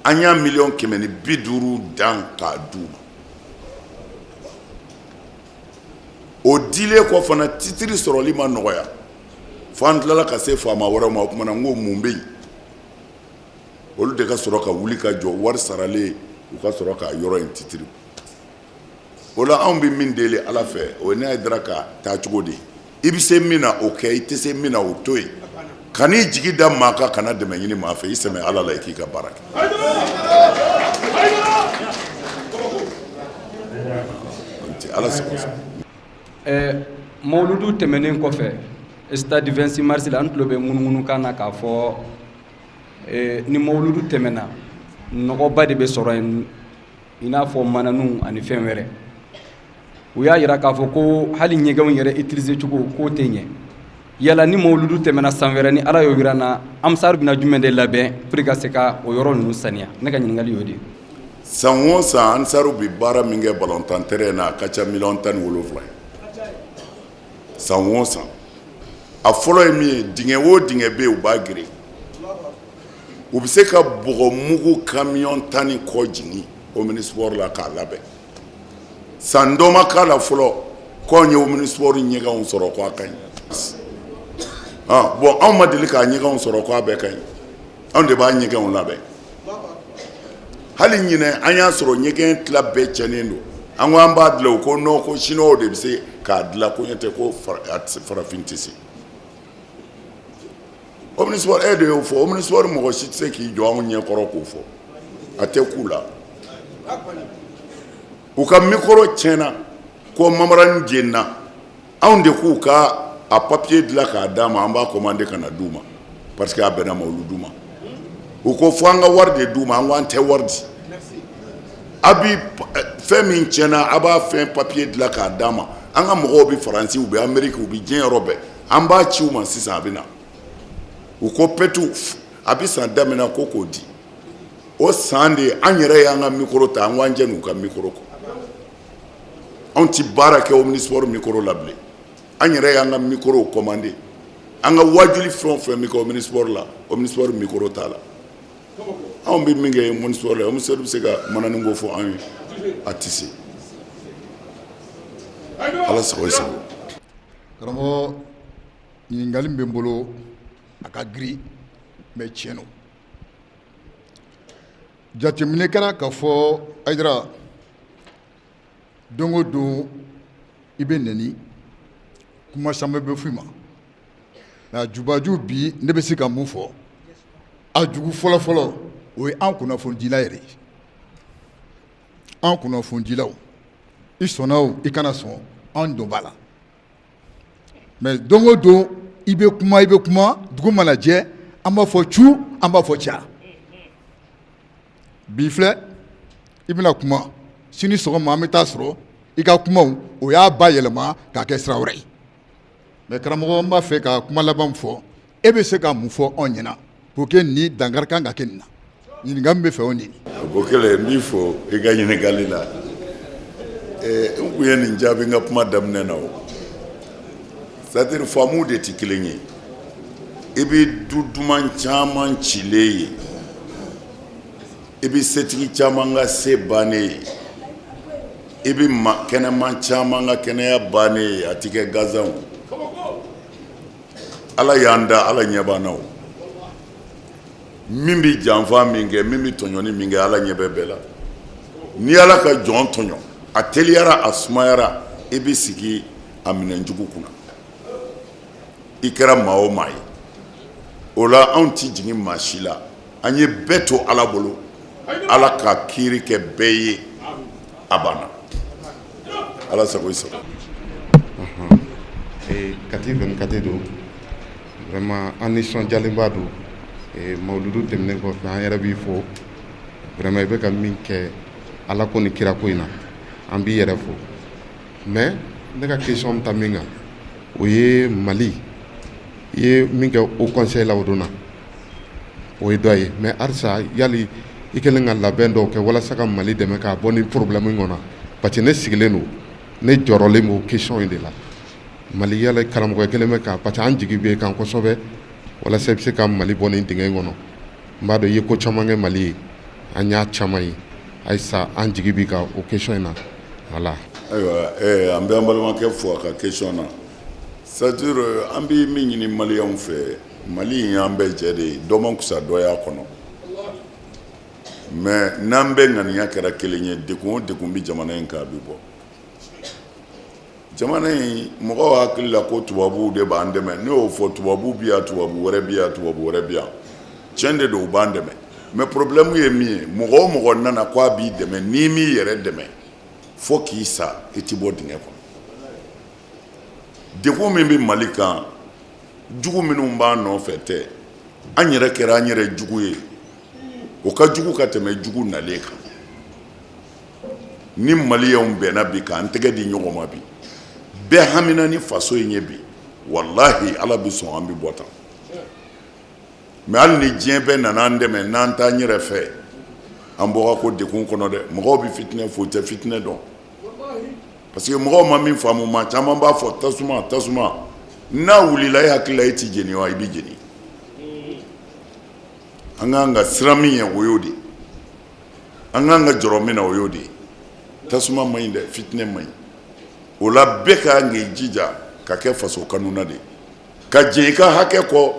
An y'a 150 miliyɔn dan k'a d'u ma. O dilen kɔ fana, titre sɔrɔli ma nɔgɔya, fo an tilala ka se faama wɛrɛw ma. O tuma na, n ko mun bɛ yen? Olu de ka sɔrɔ ka wuli ka jɔ, wari saralen, u ka sɔrɔ k'a yɔrɔ in titre. O la, anw bɛ min deli Ala fɛ, o ye n'a ye dara ka taa cogo di, i bɛ se min na, o kɛ, i tɛ se min na, o to yen. Kan'i jigi da maa kan, kana dɛmɛ ɲini maa fɛ, i sɛmɛ Ala la, i k'i ka baara kɛ. Ala sago. Mawuludu tɛmɛnen kɔfɛ, stade 26 mars la, an tulo bɛ ŋunuŋunukan na k'a fɔ ni mawuludu tɛmɛna, nɔgɔba de bɛ sɔrɔ yen, i n'a fɔ mananiw ani fɛn wɛrɛ. U y'a jira k'a fɔ ko hali ɲɛgɛnw yɛrɛ utiliser cogo k'o tɛ ɲɛ. Yala ni mawuludu tɛmɛna san wɛrɛ, ni Ala y'o jira na, Ansar bɛna jumɛn de labɛn pour que ka se ka o yɔrɔ ninnu saniya? Ne ka ɲininkali y'o de ye. San o san, Ansaru bɛ baara min kɛ balontan terrain na, a ka ca 17 miliyɔn ye san o san. A fɔlɔ ye min ye, dingɛ o dingɛ bɛ yen, u b'a geren. U bɛ se ka bɔgɔ mugu camion 10 ni kɔ jigin omnisport la k'a labɛn. San dɔ ma k'a la fɔlɔ k'anw ye omnisport ɲɛgɛnw sɔrɔ ko a ka ɲi. Bon, anw ma deli k'a ɲɛgɛnw sɔrɔ ko a bɛɛ ka ɲi. Anw de b'a ɲɛgɛnw labɛn. Hali ɲinɛ, an y'a sɔrɔ ɲɛgɛn tila bɛɛ cɛnnen don. An ko an b'a dilan, u ko non, ko chinois de bɛ se k'a dilan, ko ɲɛ tɛ ko farafin tɛ se. Omnisport, e de y'o fɔ, omnisport mɔgɔ si tɛ se k'i jɔ anw ɲɛkɔrɔ k'o fɔ, a tɛ k'u la. U ka micro tiɲɛna ko mamarani jenina, anw de k'u ka a papier dilan k'a d'a ma, an b'a commander ka na d'u ma, parce que a bɛnna mawuludu ma. U ko fo an ka wari de d'u ma. An ko an tɛ wari di. A bi fɛn min tiɲɛna, a b'a fɛn papier dilan k'a d'a ma, an ka mɔgɔw bɛ Faransi, u bɛ Amérique, u bɛ diɲɛ yɔrɔ bɛɛ, an b'a ci u ma sisan, a bɛ na. U ko petu a bɛ san daminɛ ko k'o di. O san de, an yɛrɛ y'an ka micro ta, an ko an jɛ n'u ka micro kɔ. Anw ti baara kɛ omnisport micro la bilen. An yɛrɛ y'an ka micro commandé. An ka wajuli fɛn o fɛn bɛ kɛ omnisport la, omnisport micro t'a la. Anw bɛ min kɛ omnisport la, omnisport bɛ se ka manani ko fɔ anw ye? A tɛ se. Ala sago i sago. Karamɔgɔ, ɲininkali min bɛ n bolo, a ka girin, mais tiɲɛ don. Jateminɛ kɛra k'a fɔ, Hayidara, don o don i bɛ nɛni, kuma caman bɛ f'i ma, nka jubaju bi, ne bɛ se ka mun fɔ? A jugu fɔlɔfɔlɔ, o ye an kunnafonidila yɛrɛ ye. An kunnafonidilaw, i sɔnna o, i kana sɔn, an dɔ b'a la. Mais don o don i bɛ kuma, i bɛ kuma, dugu mana jɛ, an b'a fɔ cu, an b'a fɔ ca. Bi filɛ, i bɛna kuma sini sɔgɔma, an bɛ taa sɔrɔ i ka kumaw, o y'a ba yɛlɛma k'a kɛ sira wɛrɛ ye. Mais karamɔgɔ, n b'a fɛ ka kuma laban fɔ. E bɛ se ka mun fɔ anw ɲɛna pour que nin dankari kan ka kɛ nin na? Ɲininkali min bɛ fɛ o nin. O kɛlen, n b'i fo i ka ɲininkali la. N tun ye nin jaabi n ka kuma daminɛ na. O c'est à dire, faamuw de tɛ kelen ye. I bɛ du duman caman cilen ye, i bɛ setigi caman ka se bannen ye, i bɛ kɛnɛman caman ka kɛnɛya bannen ye. A tɛ kɛ gansan o. Ala y'an da, Ala ɲɛ b'an na. O min bɛ janfa min kɛ, min bɛ tɔɲɔni min kɛ, Ala ɲɛ bɛ bɛɛ la. N'i Ala ka jɔn tɔɲɔ, a teliyara, a sumayara, i bɛ sigi a minɛjugu kunna, i kɛra maa o maa ye. O la, anw tɛ jigin maa si la. An ye bɛɛ to Ala bolo, Ala ka kiiri kɛ bɛɛ ye, a banna. Ala sago i sago. Kati 24 don. Vraiment, an nisɔndiyalenba don. Mawuludu tɛmɛnen kɔfɛ, an yɛrɛ b'i fo. Vraiment, i bɛ ka min kɛ Ala ko ni kirako in na, an b'i yɛrɛ fo. Mais Ne ka question bɛ taa min kan, o ye Mali i ye min kɛ Haut Conseil la o don na, o ye dɔ ye. Mais halisa, yali i kɛlen ka labɛn dɔw kɛ walasa ka Mali dɛmɛ k'a bɔ ni problème in kɔnɔ? Parce que ne sigilen don, ne jɔrɔlen b'o question in de la. Mali, yala karamɔgɔ kelen bɛ kan, parce que an jigi bɛ kan kosɛbɛ walasa i bɛ se ka Mali bɔ nin dingɛ in kɔnɔ. N b'a dɔn i ye ko caman kɛ Mali ye, an y'a caman ye. Ayisa, an jigi b'i kan o question in na, voilà. Ayiwa, an bɛ an balimakɛ fo a ka question na. C'est à dire, an bɛ min ɲini maliyɛnw fɛ, Mali in y'an bɛɛ jɛ de ye, dɔ man fisa dɔ y'a kɔnɔ. Mais n'an bɛɛ ŋaniya kɛra kelen ye, degun o degun bɛ jamana in kan, a bɛ bɔ. Jamana in mɔgɔw hakili la ko tubabuw de b'an dɛmɛ. Ne y'o fɔ, tubabu bɛ yan, tubabu wɛrɛ bɛ yan, tubabu wɛrɛ bɛ yan. Tiɲɛ de don, u b'an dɛmɛ. Mais problème ye min ye, mɔgɔ o mɔgɔ nana ko a b'i dɛmɛ, n'i m'i yɛrɛ dɛmɛ, fo k'i sa, i ti bɔ dingɛ kɔnɔ. Degun min bɛ Mali kan, jugu minnu b'an nɔfɛ tɛ, an yɛrɛ kɛra an yɛrɛ jugu ye. O ka jugu ka tɛmɛ jugu nalen kan. Ni maliyɛnw bɛnna bi k'an tɛgɛ di ɲɔgɔn ma bi, bɛɛ hamina ni faso in ye bi, walahi Ala bɛ sɔn, an bɛ bɔ tan. Mais hali ni diɲɛ bɛɛ nana an dɛmɛ, n'an t'an yɛrɛ fɛ, an bɔ ka ko degun kɔnɔ dɛ. Mɔgɔw bɛ fitinɛ fo, tɛ fitinɛ dɔn, parce que mɔgɔw ma min faamu, maa caman b'a fɔ tasuma, tasuma. N'a wulila, e hakili la e ti jeni wa? I bɛ jeni. An k'an ka siran min ye, o y'o de ye. An k'an ka jɔrɔ min na, o y'o de ye. Tasuma man ɲi dɛ, fitinɛ man ɲi. O la, bɛɛ ka kan k'i jija ka kɛ faso kanuna de ye, ka jɛn i ka hakɛ kɔ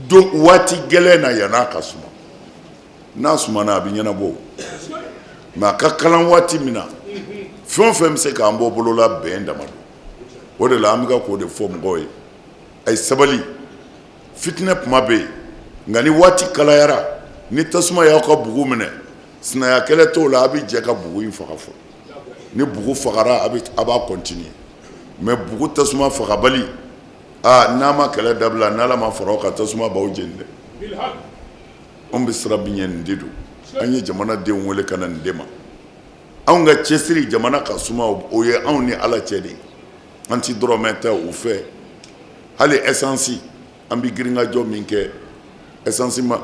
don waati gɛlɛn na, yann'a ka suma. N'a sumana, a bɛ ɲɛnabɔ. Mais a ka kalan waati min na, fɛn o fɛn bɛ se k'an bɔ bolo la, bɛn dama don. O de la, an bɛ ka k'o de fɔ mɔgɔw ye: a ye sabali, fitinɛ kuma bɛ yen, nka ni waati kalayara, ni tasuma y'aw ka bugu minɛ, sinaya kɛlɛ t'o la. A bɛ jɛ ka bugu in faga fɔlɔ. Ni bugu fagara, a b'a continuer. Mais bugu tasuma fagabali, aa, n'a ma kɛlɛ dabila, n'Ala ma fara aw kan, tasuma b'aw jeni dɛ. Anw bɛ siran min ɲɛ, nin de don. An ye jamanadenw wele ka na nin de ma. Anw ka cɛsiri jamana ka suma, o ye anw ni Ala cɛ de ye. An ti dɔrɔmɛ ta u fɛ. Hali essence, an bɛ girinkajɔ min kɛ essence ma,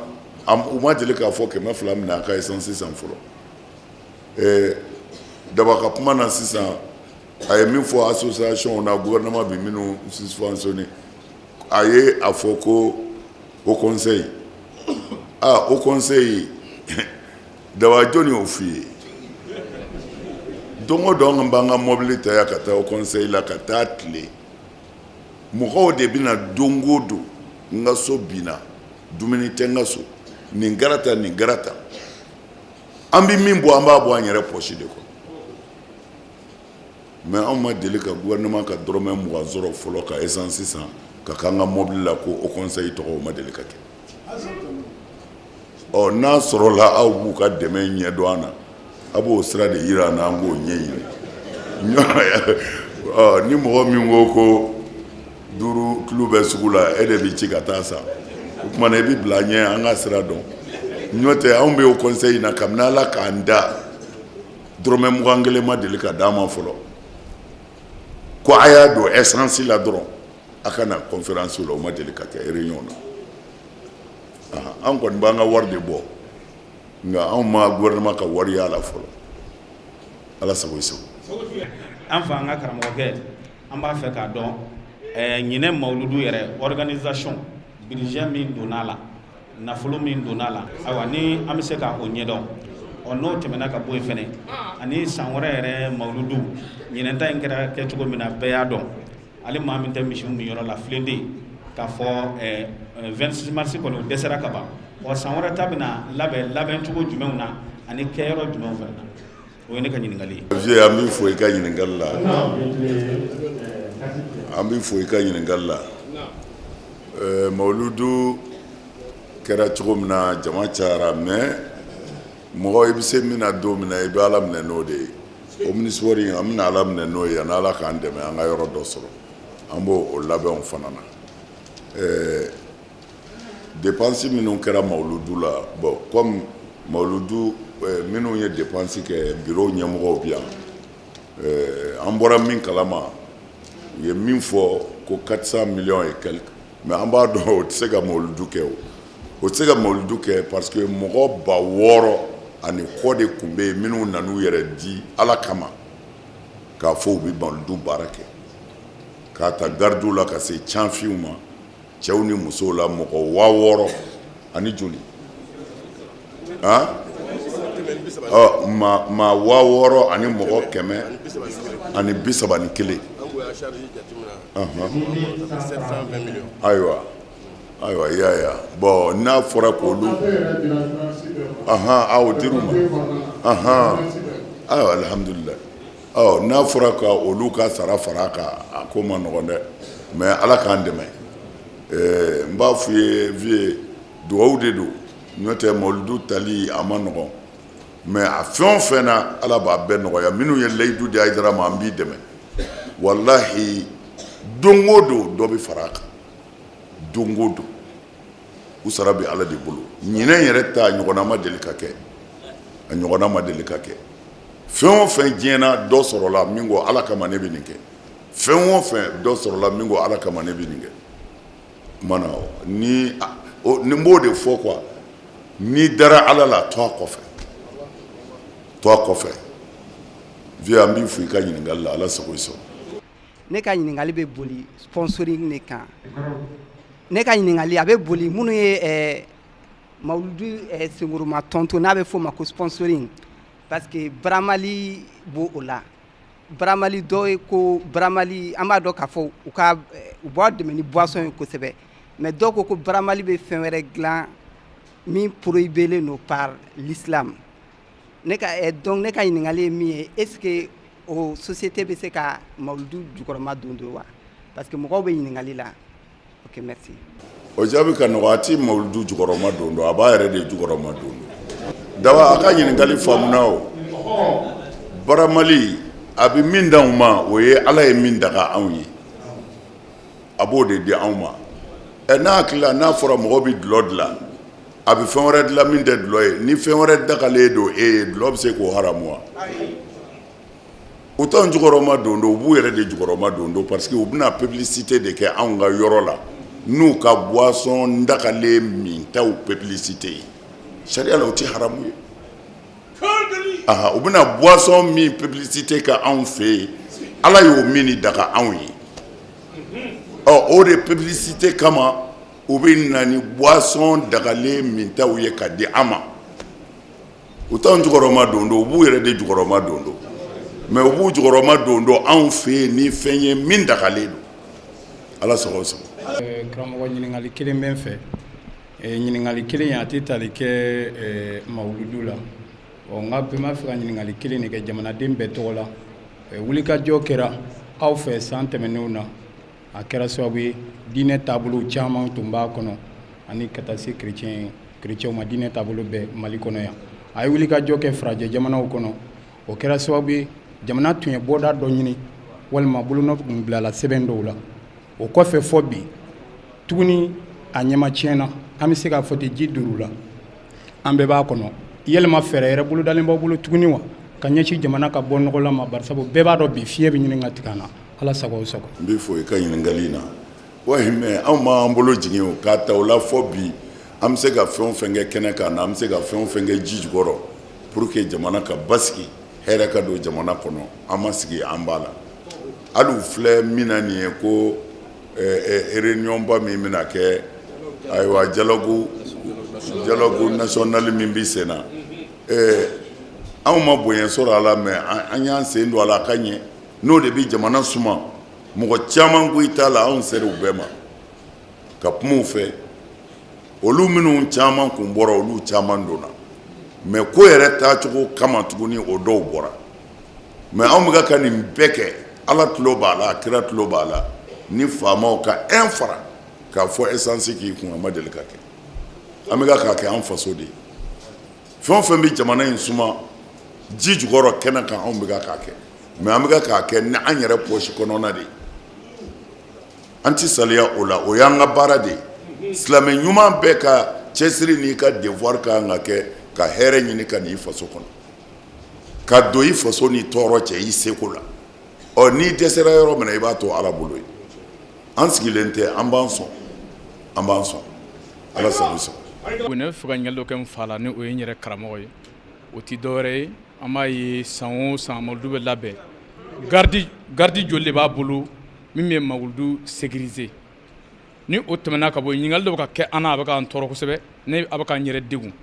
u ma deli k'a fɔ 200 minɛ a ka essence san fɔlɔ. Daba ka kuma na sisan, a ye min fɔ association na, gouvernement bɛ minnu subventionné, a ye a fɔ ko Haut Conseil. Aa, Haut Conseil, Daba, jɔn y'o f'i ye? Don o don, an b'an ka mobili ta yan ka taa Haut Conseil la, ka taa tile. Mɔgɔw de bɛna don o don: n ka so binna, dumuni tɛ n ka so, nin kɛra tan, nin kɛra tan. An bɛ min bɔ, an b'a bɔ an yɛrɛ poche de kɔnɔ. Mais anw ma deli ka gouvernement ka dɔrɔmɛ 20 sɔrɔ fɔlɔ ka essence san ka k'an ka mobili la ko Haut Conseil tɔgɔ. O ma deli ka kɛ. Ɔ, n'a sɔrɔla aw b'u ka dɛmɛ ɲɛ dɔn an na, a b'o sira de yira an na, an k'o ɲɛɲini. Ɔ, ni mɔgɔ min ko ko duuru tulu bɛ sugu la, e de bɛ ci ka taa san. O tuma na, i bɛ bila ɲɛ, an ka sira dɔn. N'o tɛ, anw bɛ Haut Conseil na kabini Ala k'an da, dɔrɔmɛ 21 ma deli ka d'an ma fɔlɔ ko a y'a don essence la dɔrɔn, a ka na conférence la. O ma deli ka kɛ, réunion na. An kɔni b'an ka wari de bɔ, nka anw ma gouvernement ka wari y'a la fɔlɔ. Ala sago i sago. An fa, an ka karamɔgɔkɛ, an b'a fɛ k'a dɔn ɲinɛ mawuludu yɛrɛ organisation, budget min donna a la, nafolo min donna a la, ayiwa, ni an bɛ se ka o ɲɛdɔn. Ɔ, n'o tɛmɛna ka bɔ yen fɛnɛ, ani san wɛrɛ yɛrɛ mawuludu. Ɲinɛ ta in kɛra kɛcogo min na, bɛɛ y'a dɔn. Ale maa min tɛ misiw min yɔrɔ la filenden k'a fɔ 26 mars kɔni, o dɛsɛra ka ban. Ɔ, san wɛrɛ ta bɛna labɛn labɛn cogo jumɛnw na ani kɛyɔrɔ jumɛnw fana na? O ye ne ka ɲininkali ye. Vieux, an b'i fo i ka ɲininkali la, an b'i fo i ka ɲininkali la. Mawuludu kɛra cogo min na, jama cayara, mais mɔgɔ, i bɛ se min na don min na, i bɛ Ala minɛ n'o de ye. Omnisports in, an bɛna Ala minɛ n'o ye, ani Ala k'an dɛmɛ an ka yɔrɔ dɔ sɔrɔ. An b'o o labɛnw fana na. Dépense minnu kɛra mawuludu la, bon, comme mawuludu, minnu ye dépense kɛ, bureau ɲɛmɔgɔw bi yan. An bɔra min kalama U ye min fɔ ko 400 millions et quelque, mais an b'a dɔn o tɛ se ka mawuludu kɛ, o tɛ se ka mawuludu kɛ, parce que mɔgɔ 6000 ani kɔ de tun bɛ yen minnu nan'u yɛrɛ di Ala kama k'a fɔ u bɛ mawuludu baara kɛ, k'a ta garidiw la ka se canfinw ma, cɛw ni musow la, mɔgɔ 6000 ani joli? Han, ɔ maa 6000 ani mɔgɔ 131. Ayiwa ayiwa, i y'a ye bon, n'a fɔra k'olu aw dir'u ma, ayiwa, alihamudulila. Ɔ n'a fɔra ka olu ka sara fara a kan, a ko ma nɔgɔn dɛ, mais Ala k'an dɛmɛ. N b'a f'u ye, vieux, dugawu de don, n'o tɛ mawuludu tali a ma nɔgɔn, mais a fɛn o fɛn na, Ala b'a bɛɛ nɔgɔya. Minnu ye layidu di Hayidara ma, an b'i dɛmɛ, walahi, don o don dɔ bɛ fara a kan, don o don. U sara bɛ Ala de bolo. Ɲinɛ yɛrɛ ta ɲɔgɔnna ma deli ka kɛ, a ɲɔgɔnna ma deli ka kɛ. Fɛn o fɛn diɲɛ na, dɔ sɔrɔla min ko Ala kama ne bɛ nin kɛ. Fɛn o fɛn, dɔ sɔrɔla min ko Ala kama ne bɛ nin kɛ. Tuma na ni n b'o de fɔ quoi, n'i dara Ala la, to a kɔfɛ, to a kɔfɛ. Vieux, an b'i fo i ka ɲininkali la. Ala sago i sago. Ne ka ɲininkali bɛ boli sponsoring de kan. Ne ka ɲininkali a bɛ boli minnu ye mawuludu senkɔrɔma tɔnto, n'a bɛ f'o ma ko sponsoring, parce que Bramali b'o o la. Bramali dɔw ye ko Bramali, an b'a dɔn k'a fɔ u ka u b'a dɛmɛ ni boisson ye kosɛbɛ, mais dɔw ko ko Bramali bɛ fɛn wɛrɛ dilan min prohibélen don par l'islam. Ne ka donc ne ka ɲininkali ye min ye, est ce que o société bɛ se ka mawuludu jukɔrɔma don don wa? Parce que mɔgɔw bɛ ɲininkali la. Ok, merci. O jaabi ka nɔgɔ. A ti mawuludu jukɔrɔma don don, a b'a yɛrɛ de jukɔrɔma don don. Daba, a ka ɲininkali faamuna. O Baramali, a bɛ min d'anw ma, o ye Ala ye min daga anw ye, a b'o de di anw ma. Ɛ, n'a hakili la, n'a fɔra mɔgɔ bɛ dulɔ dilan, a bɛ fɛn wɛrɛ dilan min tɛ dulɔ ye, ni fɛn wɛrɛ dagalen don e ye, dulɔ bɛ se k'o haramu wa? U t'anw jukɔrɔma don don, u b'u yɛrɛ de jukɔrɔma don don, parce que u bɛna publicité de kɛ anw ka yɔrɔ la n'u ka boisson dagalen mintaw publicité ye. Sariya la, o tɛ haramu ye. Aha, u bɛna boisson min publicité kɛ anw fɛ yen, Ala y'o min daga anw ye, ɔ o de publicité kama u bɛ na ni boisson dagalen mintaw ye ka di an ma. U t'anw jukɔrɔma don don, u b'u yɛrɛ de jukɔrɔma don don, mais u b'u jukɔrɔma don don anw fɛ yen ni fɛn ye min dagalen don. Ala sago sago. Karamɔgɔ, ɲininkali kelen bɛ n fɛ. Ɲininkali kelen a tɛ tali kɛ mawuludu la. Ɔ n ka bɛɛ b'a fɛ ka ɲininkali kelen de kɛ jamanaden bɛɛ tɔgɔ la. Wulikajɔ kɛra aw fɛ san tɛmɛnenw na, a kɛra sababu ye diinɛ taabolo caman tun b'a kɔnɔ, ani ka taa se chrétienw ma, diinɛ taabolo bɛɛ Mali kɔnɔ yan. A ye wulikajɔ kɛ farajɛ jamanaw kɔnɔ, o kɛra sababu ye jamana tun ye bɔda dɔ ɲini walima bolonɔ tun bilala sɛbɛn dɔw la. O kɔfɛ, fɔ bi tuguni, a ɲɛma tiɲɛna, an bɛ se k'a fɔ ten, ji duuru la, an bɛɛ b'a kɔnɔ. Yɛlɛma fɛɛrɛ yɛrɛ bolodalen b'aw bolo tuguni wa, ka ɲɛsin jamana ka bɔ nɔgɔ la ma? Barisabu bɛɛ b'a dɔn bi fiɲɛ bɛ ɲini ka tigɛ an na. Ala sago sago. N b'i fo i ka ɲininkali in na. Wa mais anw m'an bolo jigin o k'a ta o la fɔ bi. An bɛ se ka fɛn o fɛn kɛ kɛnɛ kan na, an bɛ se ka fɛn o fɛn kɛ ji jukɔrɔ pour que jamana ka basigi, hɛrɛ ka don jamana kɔnɔ, an ma sigi, an b'a la. Hali u filɛ min na nin ye ko réunion ba min bɛna kɛ, ayiwa, dialogue national min bɛ sen na, anw ma bonya sɔrɔ a la, mais an y'an sen don a la a ka ɲɛ. N'o de bɛ jamana suma, mɔgɔ caman ko i t'a la, anw sera u bɛɛ ma ka kuma u fɛ. Olu minnu caman kun bɔra, olu caman donna, mais ko yɛrɛ taacogo kama tuguni, o dɔw bɔra. Mais anw bɛ ka nin bɛɛ kɛ, Ala tulo b'a la, a kira tulo b'a la. Ni faamaw ka un franc k'a fɔ essence k'i kun, a ma deli ka kɛ. An bɛ k'a kɛ an faso de ye. Fɛn o fɛn bɛ jamana in suma ji jukɔrɔ, kɛnɛ kan, anw bɛ k'a kɛ, mais an bɛ k'a kɛ ni an yɛrɛ poche kɔnɔna de ye. An tɛ saliya o la, o y'an ka baara de ye. Silamɛ ɲuman bɛɛ ka cɛsiri n'i ka devoir ka kan ka kɛ ka hɛrɛ ɲini ka n'i faso kɔnɔ, ka don i faso ni tɔɔrɔ cɛ i seko la. Ɔ n'i dɛsɛra yɔrɔ min na, i b'a to Ala bolo yen. An sigilen tɛ, an b'an sɔn, an b'an sɔn. Ala sago sago. Ne bɛ fɛ ka ɲininkali dɔ kɛ n fa la, ni o ye n yɛrɛ karamɔgɔ ye. O tɛ dɔwɛrɛ ye, an b'a ye san o san mawuludu bɛ labɛn, garde joli de b'a bolo min bɛ mawuludu sécuriser? Ni o tɛmɛna ka bɔ, ɲininkali dɔ bɛ ka kɛ an na, a bɛ k'an tɔɔrɔ kosɛbɛ, ne a bɛ k'an yɛrɛ degun.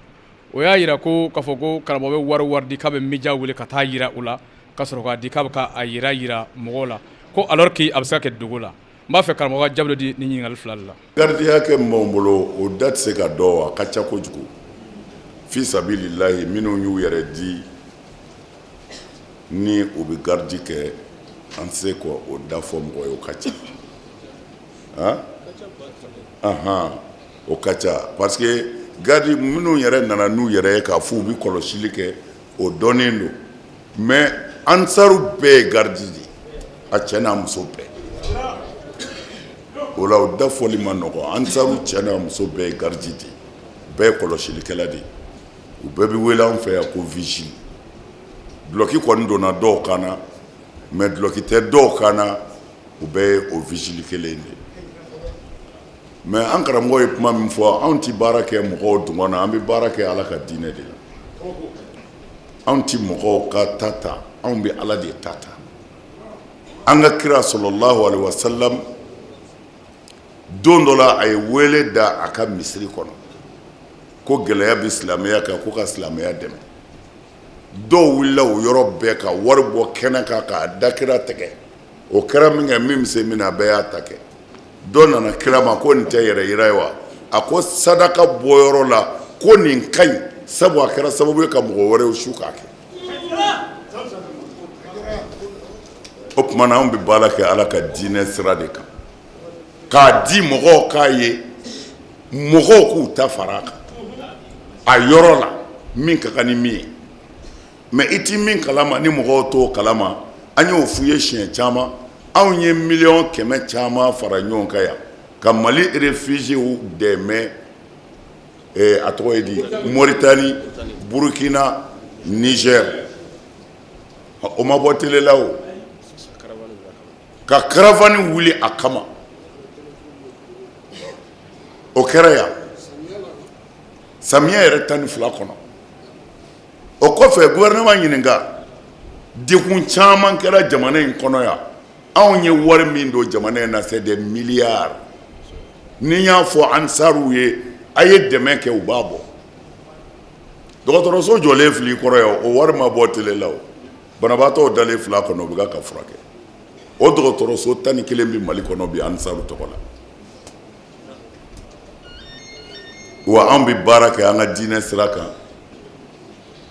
O y'a jira ko k'a fɔ ko karamɔgɔ bɛ wari di k'a bɛ média wele ka taa jira u la, ka sɔrɔ k'a di k'a bɛ k'a jira mɔgɔw la, ko alors que a bɛ se ka kɛ dogo la. N b'a fɛ karamɔgɔ ka jaabi di ni ɲininkali fila de la. Garde hakɛ min b'anw bolo, o da tɛ se ka dɔn, a ka ca kojugu. Fi sabililahi, minnu y'u yɛrɛ di ni u bɛ garde kɛ, an tɛ se k'o da fɔ mɔgɔ ye, o ka ca. Han, o ka ca parce que garde minnu yɛrɛ nana n'u yɛrɛ ye k'a fɔ u bɛ kɔlɔsili kɛ, o dɔnnen don. Mais ansaru bɛɛ ye garde de ye, a cɛ n'a muso bɛɛ. O la o da fɔli ma nɔgɔn. Ansaru cɛ n'a muso bɛɛ ye garde de ye, bɛɛ ye kɔlɔsilikɛla de ye. U bɛɛ bɛ wele an fɛ yan ko vigile. Dulɔki kɔni donna dɔw kan na, mais dulɔki tɛ dɔw kan na, u bɛɛ ye o vigile kelen de ye. Mais an karamɔgɔ ye kuma min fɔ, anw tɛ baara kɛ mɔgɔw dungɔ na, an bɛ baara kɛ Ala ka diinɛ de la. Anw tɛ mɔgɔw ka ta ta, anw bɛ Ala de ta ta. An ka kira sɔlɔlahu alehi wasalam, don dɔ la a ye wele da a ka misiri kɔnɔ ko gɛlɛya bɛ silamɛya kan, ko ka silamɛya dɛmɛ. Dɔw wulila o yɔrɔ bɛɛ ka wari bɔ kɛnɛ kan k'a da kira tɛgɛ. O kɛra min kɛ, min bɛ se min na, a bɛɛ y'a ta kɛ. Dɔ nana kira ma ko nin tɛ yɛrɛ yira ye wa? A ko sadaka bɔyɔrɔ la ko nin ka ɲi, sabu a kɛra sababu ye ka mɔgɔ wɛrɛw su k'a kɛ. O tuma na anw bɛ baara kɛ Ala ka diinɛ sira de kan, k'a di mɔgɔw k'a ye, mɔgɔw k'u ta fara a kan a yɔrɔ la min ka kan ni min ye. Mais i ti min kalama ni mɔgɔw t'o kalama, an y'o f'u ye siɲɛ caman. Anw ye 100 millions caman fara ɲɔgɔn kan yan ka Mali réfugiés dɛmɛ, a tɔgɔ ye di, Mauritanie, Burkina, Niger. O ma bɔ télé la o, ka caravane wuli a kama, o kɛra yan samiya yɛrɛ 12 kɔnɔ. O kɔfɛ, gouvernement ɲininka, degun caman kɛra jamana in kɔnɔ yan. Anw ye wari min don jamana in na, c'est des milliards. Ni n y'a fɔ ansaruw ye a ye dɛmɛ kɛ, u b'a bɔ. Dɔgɔtɔrɔso jɔlen fili kɔrɔ yan, o wari ma bɔ télé la. O banabaatɔw dalen fila kɔnɔ, u bɛ ka furakɛ. O dɔgɔtɔrɔso 11 bɛ Mali kɔnɔ bi ansaru tɔgɔ la. Wa anw bɛ baara kɛ an ka diinɛ sira kan.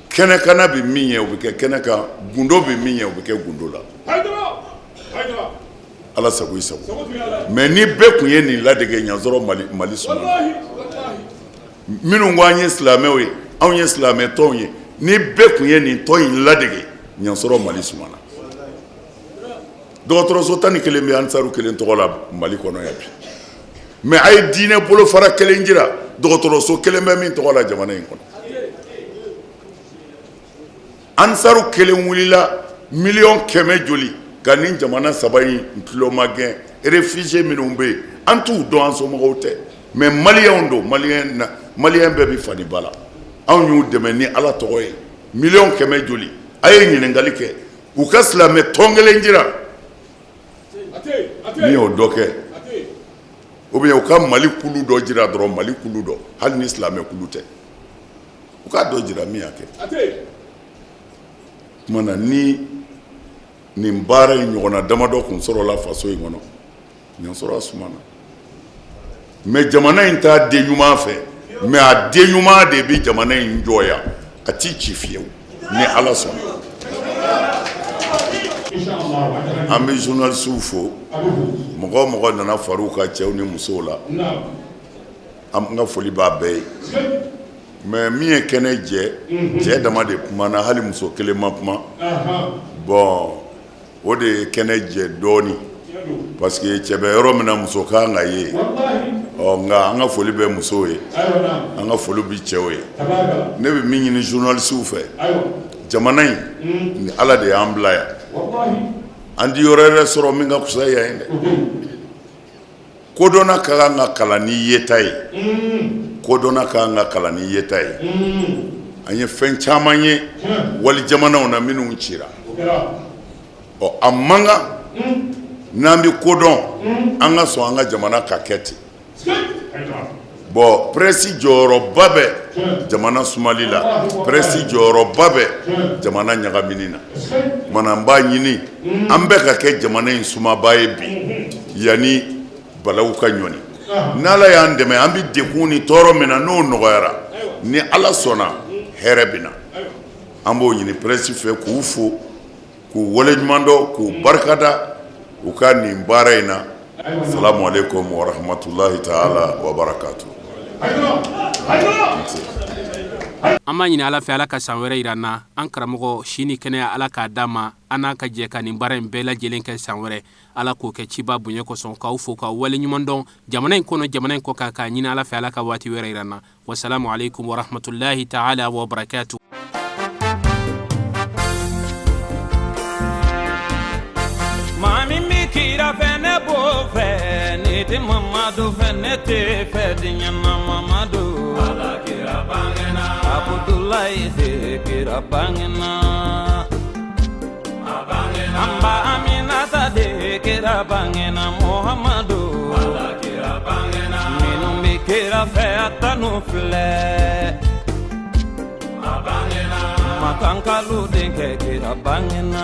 Kɛnɛkanna bɛ min ye, o bɛ kɛ kɛnɛ kan. Gundo bɛ min ye, o bɛ kɛ gundo la. Ala sago i sago. Mais ni bɛɛ tun ye nin ladege, ɲansɔrɔ Mali, Mali suma. Minnu ko an ye silamɛw ye, anw ye silamɛ tɔnw ye, ni bɛɛ tun ye nin tɔn in ladege, ɲansɔrɔ Mali sumana. Dɔgɔtɔrɔso 11 bɛ ansaru kelen tɔgɔ la Mali kɔnɔ yan bi. Mais a ye diinɛ bolofara kelen jira, dɔgɔtɔrɔso kelen bɛ min tɔgɔ la jamana in kɔnɔ. Ansaru kelen wulila 100 million joli ka nin jamana saba in tulomagɛn. Réfugié minnu bɛ yen, an t'u dɔn, an somɔgɔw tɛ, mais maliyɛnw don. Maliyɛn bɛɛ bɛ fani ba la. Anw y'u dɛmɛ ni Ala tɔgɔ ye 100 million joli. A ye ɲininkali kɛ, u ka silamɛ tɔn kelen jira min y'o dɔ kɛ, ou bien u ka Mali kulu dɔ jira dɔrɔn, Mali kulu dɔ, hali ni silamɛ kulu tɛ, u k'a dɔ jira min y'a kɛ. Tuma na ni nin baara in ɲɔgɔnna damadɔ kun sɔrɔla faso in kɔnɔ, ɲansɔrɔ a sumana. Mais jamana in t'a den ɲuman fɛ, mais a den ɲuman de bɛ jamana in jɔ yan. A t'i ci fiyewu ni Ala sɔnna. An bɛ journalistew fo, mɔgɔ o mɔgɔ nana far'u ka cɛw ni musow la, an ka foli b'a bɛɛ ye. Mais min ye kɛnɛ jɛ, cɛ dama de kumana, hali muso kelen ma kuma. Bon, o de ye kɛnɛ jɛ dɔɔnin, parce que cɛ bɛ yɔrɔ min na, muso kan ka ye. Ɔ nka an ka foli bɛ musow ye, an ka foli bɛ cɛw ye. Ne bɛ min ɲini journalistew fɛ, jamana in ni Ala de y'an bila yan. An ti yɔrɔ yɛrɛ sɔrɔ min ka fisa yan ye dɛ. Kodɔnna ka kan ka kalan ni yeta ye, kodɔnna ka kan ka kalan ni yeta ye. An ye fɛn caman ye wali jamanaw na minnu cira. Ɔ, a man kan n'an bɛ kodɔn, an ka sɔn an ka jamana ka kɛ ten. Bon, presse jɔyɔrɔba bɛ jamana sumali la, presse jɔyɔrɔba bɛ jamana ɲagamini na. Mana n b'a ɲini an bɛɛ ka kɛ jamana in sumabaa ye bi yanni balawu ka ɲɔni. N'Ala y'an dɛmɛ, an bɛ degun ni tɔɔrɔ min na, n'o nɔgɔyara, ni Ala sɔnna, hɛrɛ bɛ na. An b'o ɲini presse fɛ, k'u fo, k'u waleɲumandɔn, k'u barikada u ka nin baara in na. Salamu aleykum wa rahmatulahi taala wa barakatu. An b'a ɲini Ala fɛ, Ala ka san wɛrɛ jira an na. An karamɔgɔ, si ni kɛnɛya, Ala k'a d'an ma, an n'a ka jɛ ka nin baara in bɛɛ lajɛlen kɛ san wɛrɛ. Ala k'o kɛ ciba bonya kosɔn. K'aw fo, k'aw waleɲuman dɔn, jamana in kɔnɔ, jamana in kɔ kan, k'a ɲini Ala fɛ, Ala ka waati wɛrɛ jira an na. Wasalamu aleykum wa rahmatulahi taala wa barakatu. Maa min bɛ kira fɛ, ne b'o fɛ, n'i tɛ Mamadu fɛ, ne t'i fɛ diɲɛ na. Mamadu, Ala kira bangena, Abudulayi de kira bangena, a bangena, an ba Aminata de kira bangena, Muhamadu, Ala kira bangena, minnu bɛ kira fɛ, a tanu filɛ, a bangena, Makankalu denkɛ kira bangena.